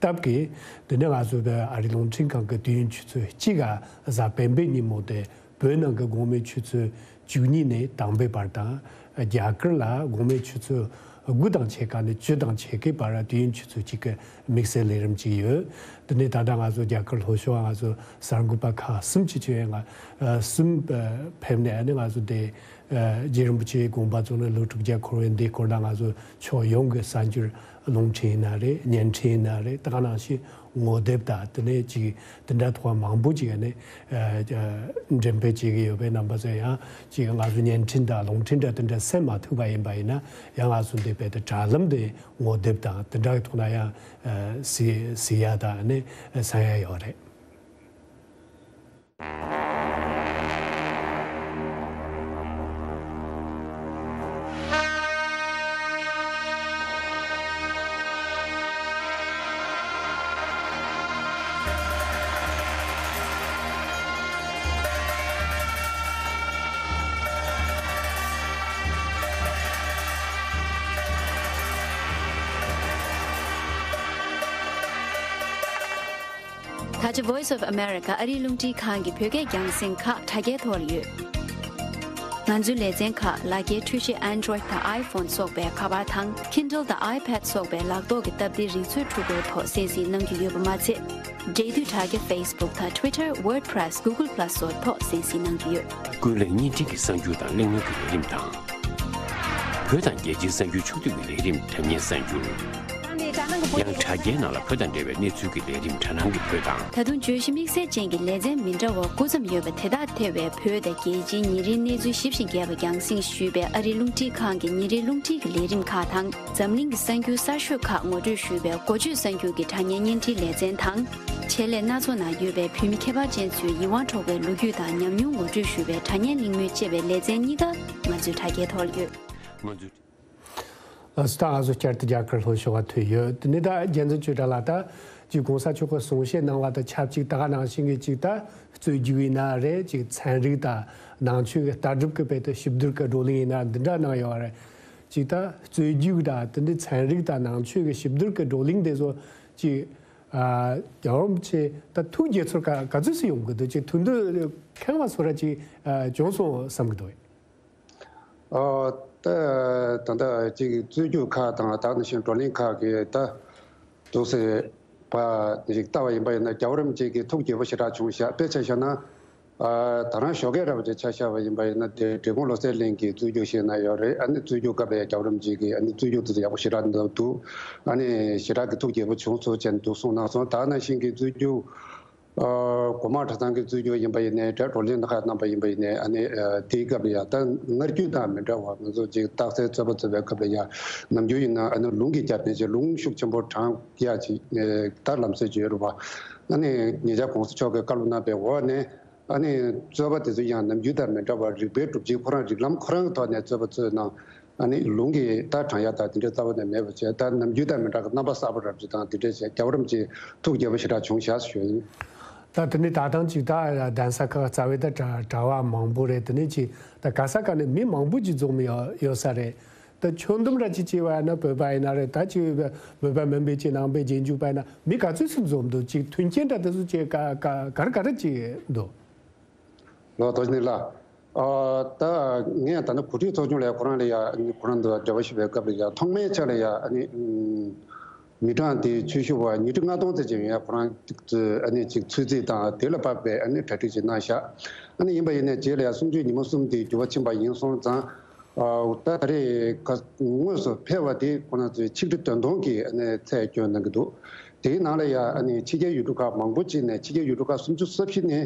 སྟབས་ཀྱིས། དེ་ནས་ང་ཚོ་ཨ་རིའི་རླུང་འཕྲིན་ཁང་གི་དུས་ཡུན་ཆུ་ཚོད་གཅིག་ག་གཟའ་སྤེན་པའི་ཉིན་མོ་དེ་བོད་ནང་གི་དགོང་མོའི་ཆུ་ཚོད་བཅུ་གཉིས་ནས་དང་པོའི་བར་དང་། རྒྱ་གར་ལ་དགོང་མོའི་ཆུ་ཚོད་དགུ་དང་ཕྱེད་ཀ་ནས་བཅུ་དང་ཕྱེད་ཀའི་བར་དུས་ཡུན་ཆུ་ཚོད་གཅིག་གི་དམིགས་བསལ་ལས་རིམ་ཅིག་ཡོད། དེ་ནས་ད་ལྟ་ང་ཚོ་རྒྱ་གར་ལྷོ་ཕྱོགས་ང་ཚོ་གསར་འགོད་པ་ཁག་གསུམ་ཅིག་བྱས། ང་ཨ་གསུམ་ཨ་ཕེབས་ནས། ཨ་ནི་ང་ཚོ་དེ་ཨ་རྗེ་རིན་པོ་ཆེའི་དགོངས་པ་རྫོགས་ནས་ལོ་དྲུག་བརྒྱ་འཁོར་བའི་འདིའི་སྐོར་ལ་ང་ཚོ་ཕྱོགས་ཡོངས་ཀྱི་གསར་འགྱུར་རླུང་འཕྲིན་ཡིན་ན་རེད། བརྙན་འཕྲིན་ཡིན་ན་རེད། ད་ག་ནང་བཞིན་ངོ་དེབ་དང་དེ་ནས་ཅིག་དེ་འདྲ་ཐོག་མང་པོ་ཅིག་ཨ་ནི་ཨ་ཨ་འགྲེམས་སྤེལ་བྱེད་ཀྱི་ཡོད་པས། རྣམ་པ་ཚོས་ཡང་ཅིག་ང་ཚོ་བརྙན་འཕྲིན་དང་རླུང་འཕྲིན་དང་དེ་འདྲ་གསན་མ་ཐུབ་པ་ཡིན་པ་ཡིན་ན། ཡང་ང་ཚོ་འདི་བལ་དུ་དྲ་ལམ་དེ་ངོ་དེབ་དང་དེ་འདྲ་གི་ཐོག་ན་ཡང་ཨ་གཟིགས་གཟིགས་ཡ་དང་ཨ་ནི་གསན་ཡ་ཡོད་རེད། ད་ཆ་Voice of America ཨ་རིའི་རླུང་འཕྲིན་ཁང་གི་བོད་སྐད་རྒྱང་སྲིང་ཁག་དྲ་རྒྱའི་ཐོག་ལ་ཡོད། ང་ཚོའི་ལེ་ཚན་ཁག་ལག་འཁྱེར་འཕྲུལ་ཆས་Android དང་iPhone སོགས་པའི་ཁ་པར་དང་Kindle དང་iPad སོགས་པའི་ལག་ཐོག་གི་སྟབས་བདེའི་རིག་མཛོད་འཕྲུལ་འཁོར་ཐོག་གསན་གཟིགས་གནང་རྒྱུ་ཡོད་པ་མ་ཚད། འབྲེལ་མཐུད་དྲ་རྒྱ་Facebook དང་Twitter, WordPress, Google Plus སོགས་ཐོག་གསན་གཟིགས་གནང་རྒྱུ་ཡོད། ཀུན་གླེང་བརྙན་འཕྲིན་གྱི་གསར་འགྱུར་དང་གླེང་མོལ་གྱི་ལས་རིམ་དང་། བོད་དང་རྒྱལ་སྤྱིའི་གསར་འགྱུར་ཕྱོགས་བསྡུས་ཀྱི་ལས་རིམ་དྲ་བརྙན་གསར་འགྱུར། ཡང་དྲ་རྒྱའི་ནང་ལ་བོད་དང་འབྲེལ་བའི་གནས་ཚུལ་གྱི་ལས་རིམ་དྲ་སྣང་གི་བོད་དང་། ད་དུང་བརྗོད་གཞི་དམིགས་བསལ་ཅན་གྱི་ལེ་ཚན་མི་འདྲ་བ་དགུ་ཙམ་ཡོད་པ་དེ་དག་ཐེ་བའི་བོད་དང་རྒྱལ་སྤྱིའི་ཉིན་རེའི་གནས་ཚུལ་ཞིབ་ཅིང་རྒྱས་པ་རྒྱང་སྲིང་ཞུས་པའི་ཨ་རིའི་རླུང་འཕྲིན་ཁང་གི་ཉིན་རེའི་རླུང་འཕྲིན་གྱི་ལས་རིམ་ཁག་དང་། འཛམ་གླིང་གི་གསར་འགྱུར་གསར་ཤོས་ཁག་ངོ་སྤྲོད་ཞུས་པའི་འགོ་བརྗོད་གསར་འགྱུར་གྱི་དྲ་བརྙན་བརྙན་འཕྲིན་ལེ་ཚན་དང་། ཆེད་ལས་སྣ་ཚོགས་ནང་ཡོད་པའི་བོད་མི་ཁྱད་པར་ཅན་ཚོའི་ཡིད་དབང་འཕྲོག་པའི་ལོ་རྒྱུས་དང་ཉམས་མྱོང་ངོ་སྤྲོད་ཞུས་པའི་དྲ་བརྙན་གླེང་མོལ་བཅས་པའི་ལེ་ཚན་གཉིས་ཀ་ང་ཚོའི་དྲ་རྒྱའི་ཐོག་ལ་ཡོད། ང་ཚོའི། ལགས་སོ། ད་ང་ཚོ་བསྐྱར་དུ་རྒྱ་གར་ལྷོ་ཕྱོགས་ལ་ཐོན་ཡོད། དེ་ནས་ད་རྒྱལ་མཚན་ཆོས་གྲགས་ལགས། ད་ཅིག་གོང་ས་མཆོག་གིས་གསུང་བཤད་གནང་བ་དང་ཆབས་ཅིག་ད་ག་ནང་བཞིན་གྱི་ཅིག་ད་རྩོད་རྒྱུགས་ཡིན་ན་རེད། ཅིག་ཚན་རིག་དང་ནང་ཆོས་ཀྱི་ལྟ་གྲུབ་ཀྱི་བར་དུ་ཞིབ་བསྡུར་གྱི་བགྲོ་གླེང་ཡིན་ན་འདི་འདྲ་གནང་ཡོད་རེད། ཅིག་ད་རྩོད་རྒྱུགས་དང་དེ་འདྲའི་ཚན་རིག་དང་ནང་ཆོས་ཀྱི་ཞིབ་བསྡུར་གྱི་བགྲོ་གླེང་དེ་ཚོ་ཅིག་ཨ་ཡང་རོམ་ཆེ་ད་ཐུགས་དགྱེས་ཚོར་ག་ག་ཚོད་ཅིག་ཡོང་གི་འདུག་ཅིག་ཐུགས་འདོད་ཁེངས་པ་བཟོ་འདྲ་ཅིག་ཨ་བྱུང་སོང་བསམ་གྱི་འདུག་ཨོ། ད་ད་ལྟ་ཅིག་རྩོད་རྒྱུགས་ཁག་དང་ད་ག་ནང་བཞིན་བགྲོ་གླེང་ཁག་གི་ད་འདུག་སེ་བ་ཞིག་ལྟ་བ་ཡིན་པ་ཡིན་ན། རྒྱལ་བ་རིན་པོ་ཆེ་གི་ཐུགས་དགྱེས་པོ་ཞེ་དྲག་བྱུང་ཤག་དཔེ་ཆ་བཞག་ན། ཨ་ད་རང་ཞོགས་ཀས་ར་བ་ཅིག་ཆ་བཞག་པ་ཡིན་པ་ཡིན་ན། དེ་འབྲས་སྤུངས་བློ་གསལ་གླིང་གི་རྩོད་རྒྱུགས་ཤིག་གནང་ཡོད་རེད། ཨ་ནི་རྩོད་རྒྱུགས་སྐབས་ལ་རྒྱལ་བ་རིན་པོ་ཆེ་གིས་ཨ་ནི་རྩོད་རྒྱུགས་དེ་ཚོ་ཡག་པོ་ཞེ་དྲག་གནང་འདུག་ཨ་ནི་ཞེ་དྲག་གི་ཐུགས་དགྱེས་པོ་བྱུང་སོང་ཅེས་འདུག་གསུངས་གནང་སོང་། ད་ག་ནང་བཞིན་གྱི་རྩོད་རྒྱུགས། ཨ་སྒོ་མང་གྲྭ་ཚང་གི་རྩོད་རྒྱུགས་ཡིན་པ་ཡིན་ནའི་འདྲ། བགྲོ་གླེང་ཁག་གནང་པ་ཡིན་པ་ཡིན་ནའི། ཨ་ནི་ཨ་དེའི་སྐབས་ལ་ཡང་ད་སྔར་རྒྱུན་དང་མི་འདྲ་བར་ང་ཚོ་ཅིག་རྟགས་གསལ་རྩོད་པ་རྩོད་པའི་སྐབས་ལ་ཡང་ནམ་རྒྱུན་ཡིན་ན་ཨ་ནི་ལུང་གི་རྒྱབ་ནས་ཅིག་ལུང་ཤུགས་ཆེན་པོ་དྲངས་ཡ་ཅིག་ཨེ་ད་ལམ་སྲོལ་ཅིག་ཡོད་རེད་པ། ཨ་ནི་ཉེ་ཆར་གོང་ས་མཆོག་གིས་བཀའ་སློབ་གནང་པའི་འོག་ནས། ཨ་ནི་རྩོད་པ་དེ་ཚོ་ཡང་ནམ་རྒྱུན་དང་མི་འདྲ་བར་རིགས་པའི་སྒྲུབ་བྱེད་ཁོ་རང་རིགས་ལམ་ཁོ་རང་གི་ཐོག་ནས་རྩོད་པ་རྩོད་གནང་། ཨ་ནི་ལུང་གི་རྟགས་དྲངས་ཡ་དང་དེ་འདྲ་རྩ་བ་ནས་མེད་པ་བྱས། ད་ནམ་རྒྱུན་དང་མི་འདྲ་གི་རྣམ་པ་གསར་པ་རབ་ཅིག་དང་དེ་འདྲ་བྱས། རྒྱལ་བ་རིན་པོ་ཆེ་ཐུགས་དགྱེས་པོ་ཞེ་དྲག་བྱུང་ཤག་ཞུ་ཡིན། ད་དེ་ནས་ད་ཐེངས་ཅིག་ད་གདན་ས་ཁག་རྩ་བའི་ད་གྲྭ་གྲྭ་པ་མང་པོ་རེད། དེ་ནས་ཅིག་ད་ག་ས་ག་ནས་མི་མང་པོ་ཅིག་འཛོམས་ཡོད་ཡོད་ས་རེད། ད་ཁྱོན་བསྡོམས་འདྲ་ཅིག་བྱས་པ་ཡིན་ན། བོད་པ་ཡིན་ན་རེད། ད་ཅིག་བོད་པ་མིན་པའི་ཅིག་ནང་པའི་རྗེས་འཇུག་པ་ཡིན་ན་མི་ག་ཚོད་ཅིག་འཛོམས་འདུག་ཅིག་མཐུན་རྐྱེན་འདྲ་དེ་ཚོ་ཅིག་ག་ག་ག་རེ་ག་རེ་ཅིག་འདུག་ལགས་རྡོ་རྗེ་གླིང་ལགས། ཨ་ད་ངས་ད་ནི་གོ་སྒྲིག་ཚོགས་ཆུང་ལ་ཁོ་རང་ལ་ཡ་ཁོ་རང་དང་འབྲེལ་བ་ཞུ་བའི་སྐབས་ལ་ཡ་ཐོག་མའི་ཆ་ལ་ཡ་ཨ་ནི་མི་གྲངས་དེ་ཆོས་ཞུ་བ་ཉིས་ཁྲི་ལྔ་སྟོང་ཙམ་ཅིག་ཡོད་ཡ། ཁོ་རང་ཨ་ནི་ཅིག་ཚོད་རྩིས་དང་དེ་ལ་དཔག་པའི་ཨ་ནི་གྲ་སྒྲིག་ཅིག་གནང་ཤག་ཨ་ནི་ཡིན་པ་ཡིན་ནའི་རྗེས་ལ་ཡ་གསུམ་བཅུའི་ཉིན་མོ་གསུམ་དེ་འགྱུར་བ་ཕྱིན་པ་ཡིན་སོང་ཙང་། ཨ་ད་ད་རེས་ཁ་དངོས་སུ་ཕེབས་པ་དེ་ཁོ་རང་ཚོའི་ཆིག་ཁྲི་དོན་སྟོང་གི་ཨ་ནི་ཚད་སྐྱོན་གནང་གི་འདུག་དེའི་ནང་ལ་ཡ་ཨ་ནི་ཕྱི་རྒྱལ་ཡུལ་གྲུ་ཁག་མང་པོ་ཅིག་ནས་ཕྱི་རྒྱལ་ཡུལ་གྲུ་ཁག་སུམ་ཅུ་སོ་བཞི་ནས།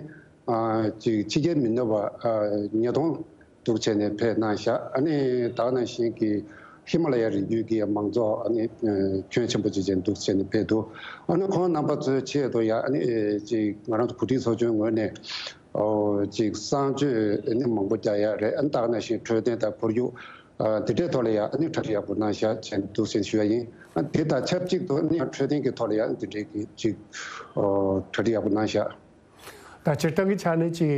ཨ་ཅིག་ཕྱི་རྒྱལ་མི་སྣོད་པ་ཨ་ཉིས་སྟོང་འདུག་བྱས་ནས་ཕེབས་གནང་ཤག་ཨ་ནི་ད་ག་ནང་བཞིན་གྱི་ཧི་མ་ལ་ཡ་རི་རྒྱུད་ཀྱི་མང་ཚོགས་ཨ་ནི་ཨ་ཁྱོན་ཆེན་པོ་ཅིག་ཅན་འདུག་བྱས་ནས་ཕེབས་འདུག་ཨ་ནི་ཁོང་རྣམ་པ་ཚོའི་ཆེད་དུ་ཡ་ཨ་ནི་ཨེ་ཅིག་ང་རང་ཚོ་གོ་སྒྲིག་ཚོགས་ཆུང་ངོས་ནས་ཨོ་ཅིག་གསང་སྤྱོད་ཨ་ནི་མང་པོ་རྒྱག་ཡ་རེད། ཨ་ནི་ད་ག་ནང་བཞིན་འཕྲོད་བསྟེན་དང་ཁོར་ཡུག་ཨ་དེ་འདྲའི་ཐོག་ལ་ཡང་ཨ་ནི་གྲ་སྒྲིག་ཡག་པོ་གནང་བཞག་བྱས་འདུག་ཟེར་ཞུ་ཡ་ཡིན། ཨ་དེ་དང་ཆབས་ཅིག་ཏུ་ཨ་ནི་ཡང་འཕྲོད་བསྟེན་གྱི་ཐོག་ལ་ཡང་དེ་འདྲའི་གི་ཅིག་ཨོ་གྲ་སྒྲིག་ཡག་པོ་གནང་བཞག་ད་སྤྱིར་བཏང་གི་ཆ་ནས་ཅིག་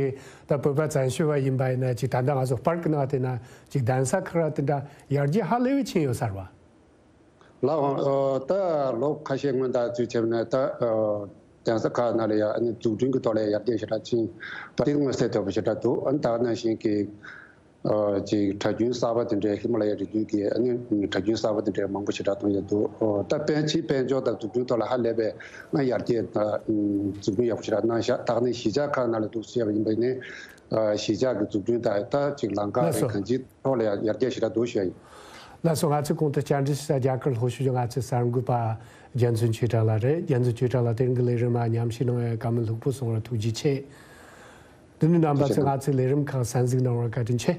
ད་བོད་པ་བཙན་བྱོལ་བ་ཡིན་པ་ཡིན་ན་ཅིག་ད་ལྟ་ང་ཚོ་པར་གི་ནང་དེ་ན་ཅིག་གདན་ས་ཁག་ར་དེ་འདྲ་ཡར་རྒྱས་ཧ་ལས་པའི་ཕྱིན་ཡོད་ས་རེད་བ། ལགས་འོང་། ཨོ་ད་ལོ་ཁ་ཤས་སྔོན་དང་དུས་ཆེན་ནས་ད་ཨོ་གདན་ས་ཁག་ནང་ལ་ཡང་ཨ་ནི་འཛུགས་སྐྲུན་གྱི་ཐོག་ལ་ཡར་རྒྱས་ཞེ་དྲག་ཕྱིན་པ་དེ་མངོན་གསལ་དོད་པོ་ཞེ་དྲག་འདུག་ཨ་ནི་ད་ག་ནང་བཞིན་གྱི་ཨོ་ཅིག་གྲྭ་རྒྱུན་གསར་པ་དེ་འདྲའི་ཧི་མ་ལ་ཡའི་རི་རྒྱུད་ཀྱི་ཨ་ནི་གྲྭ་རྒྱུན་གསར་པ་དེ་འདྲའི་མང་པོ་ཞེ་དྲག་གཏོང་ཡ་འདུག་ཨོ་ད་པཎ་ཆེན་དཔལ་འབྱོར་དང་འཛུགས་སྐྲུན་ཐོག་ལ་ཧ་ལས་པའི་ཨ་ཡར་རྒྱས་དང་འཛུགས་སྐྲུན་ཡག་པོ་ཞེ་དྲག་གནང་ཤག་ད་ག་ནང་གཞིས་ཆགས་ཁག་ནང་ལ་འདུག་ཟེར་བ་ཡིན་པ་ཡིན་ནའི་ཨ་གཞིས་ཆགས་ཀྱི་འཛུགས་སྐྲུན་དང་ད་ཅིག་ལམ་ཁ་ལགས་རེད་སོ། གང་ཅིའི་ཐོག་ལ་ཡང་ཡར་རྒྱས་ཞེ་དྲག་འདུག་ཞུ་ཡ་ཡིན། ལགས་སོ། ང་ཚོའི་གོང་དུ་བཅར་འདྲི་ཞུ་ས་རྒྱ་གར་ལྷོ་ཕྱོགས་ཀྱི་ང་ཚོའི་གསར་འགོད་པ་རྒྱལ་མཚན་ཆོས་གྲགས་ལགས་རེད། རྒྱལ་མཚན་ཆོས་གྲགས་ལགས་དེ་རིང་གི་ལས་རིམ་ལ་མཉམ་ཞུགས་གནང་བའི་བཀའ་མོལ་ལྷུག་པོ་གསུང་བར་ཐུགས་རྗེ་ཆེ། འདི་ནས་རྣམ་པ་ཐུགས་རྗེ་ཆེ་ཚོས་ང་ཚོའི་ལས་རིམ་ཁག་གསན་གཟིགས་གནང་བར་བཀའ་དྲིན་ཆེ།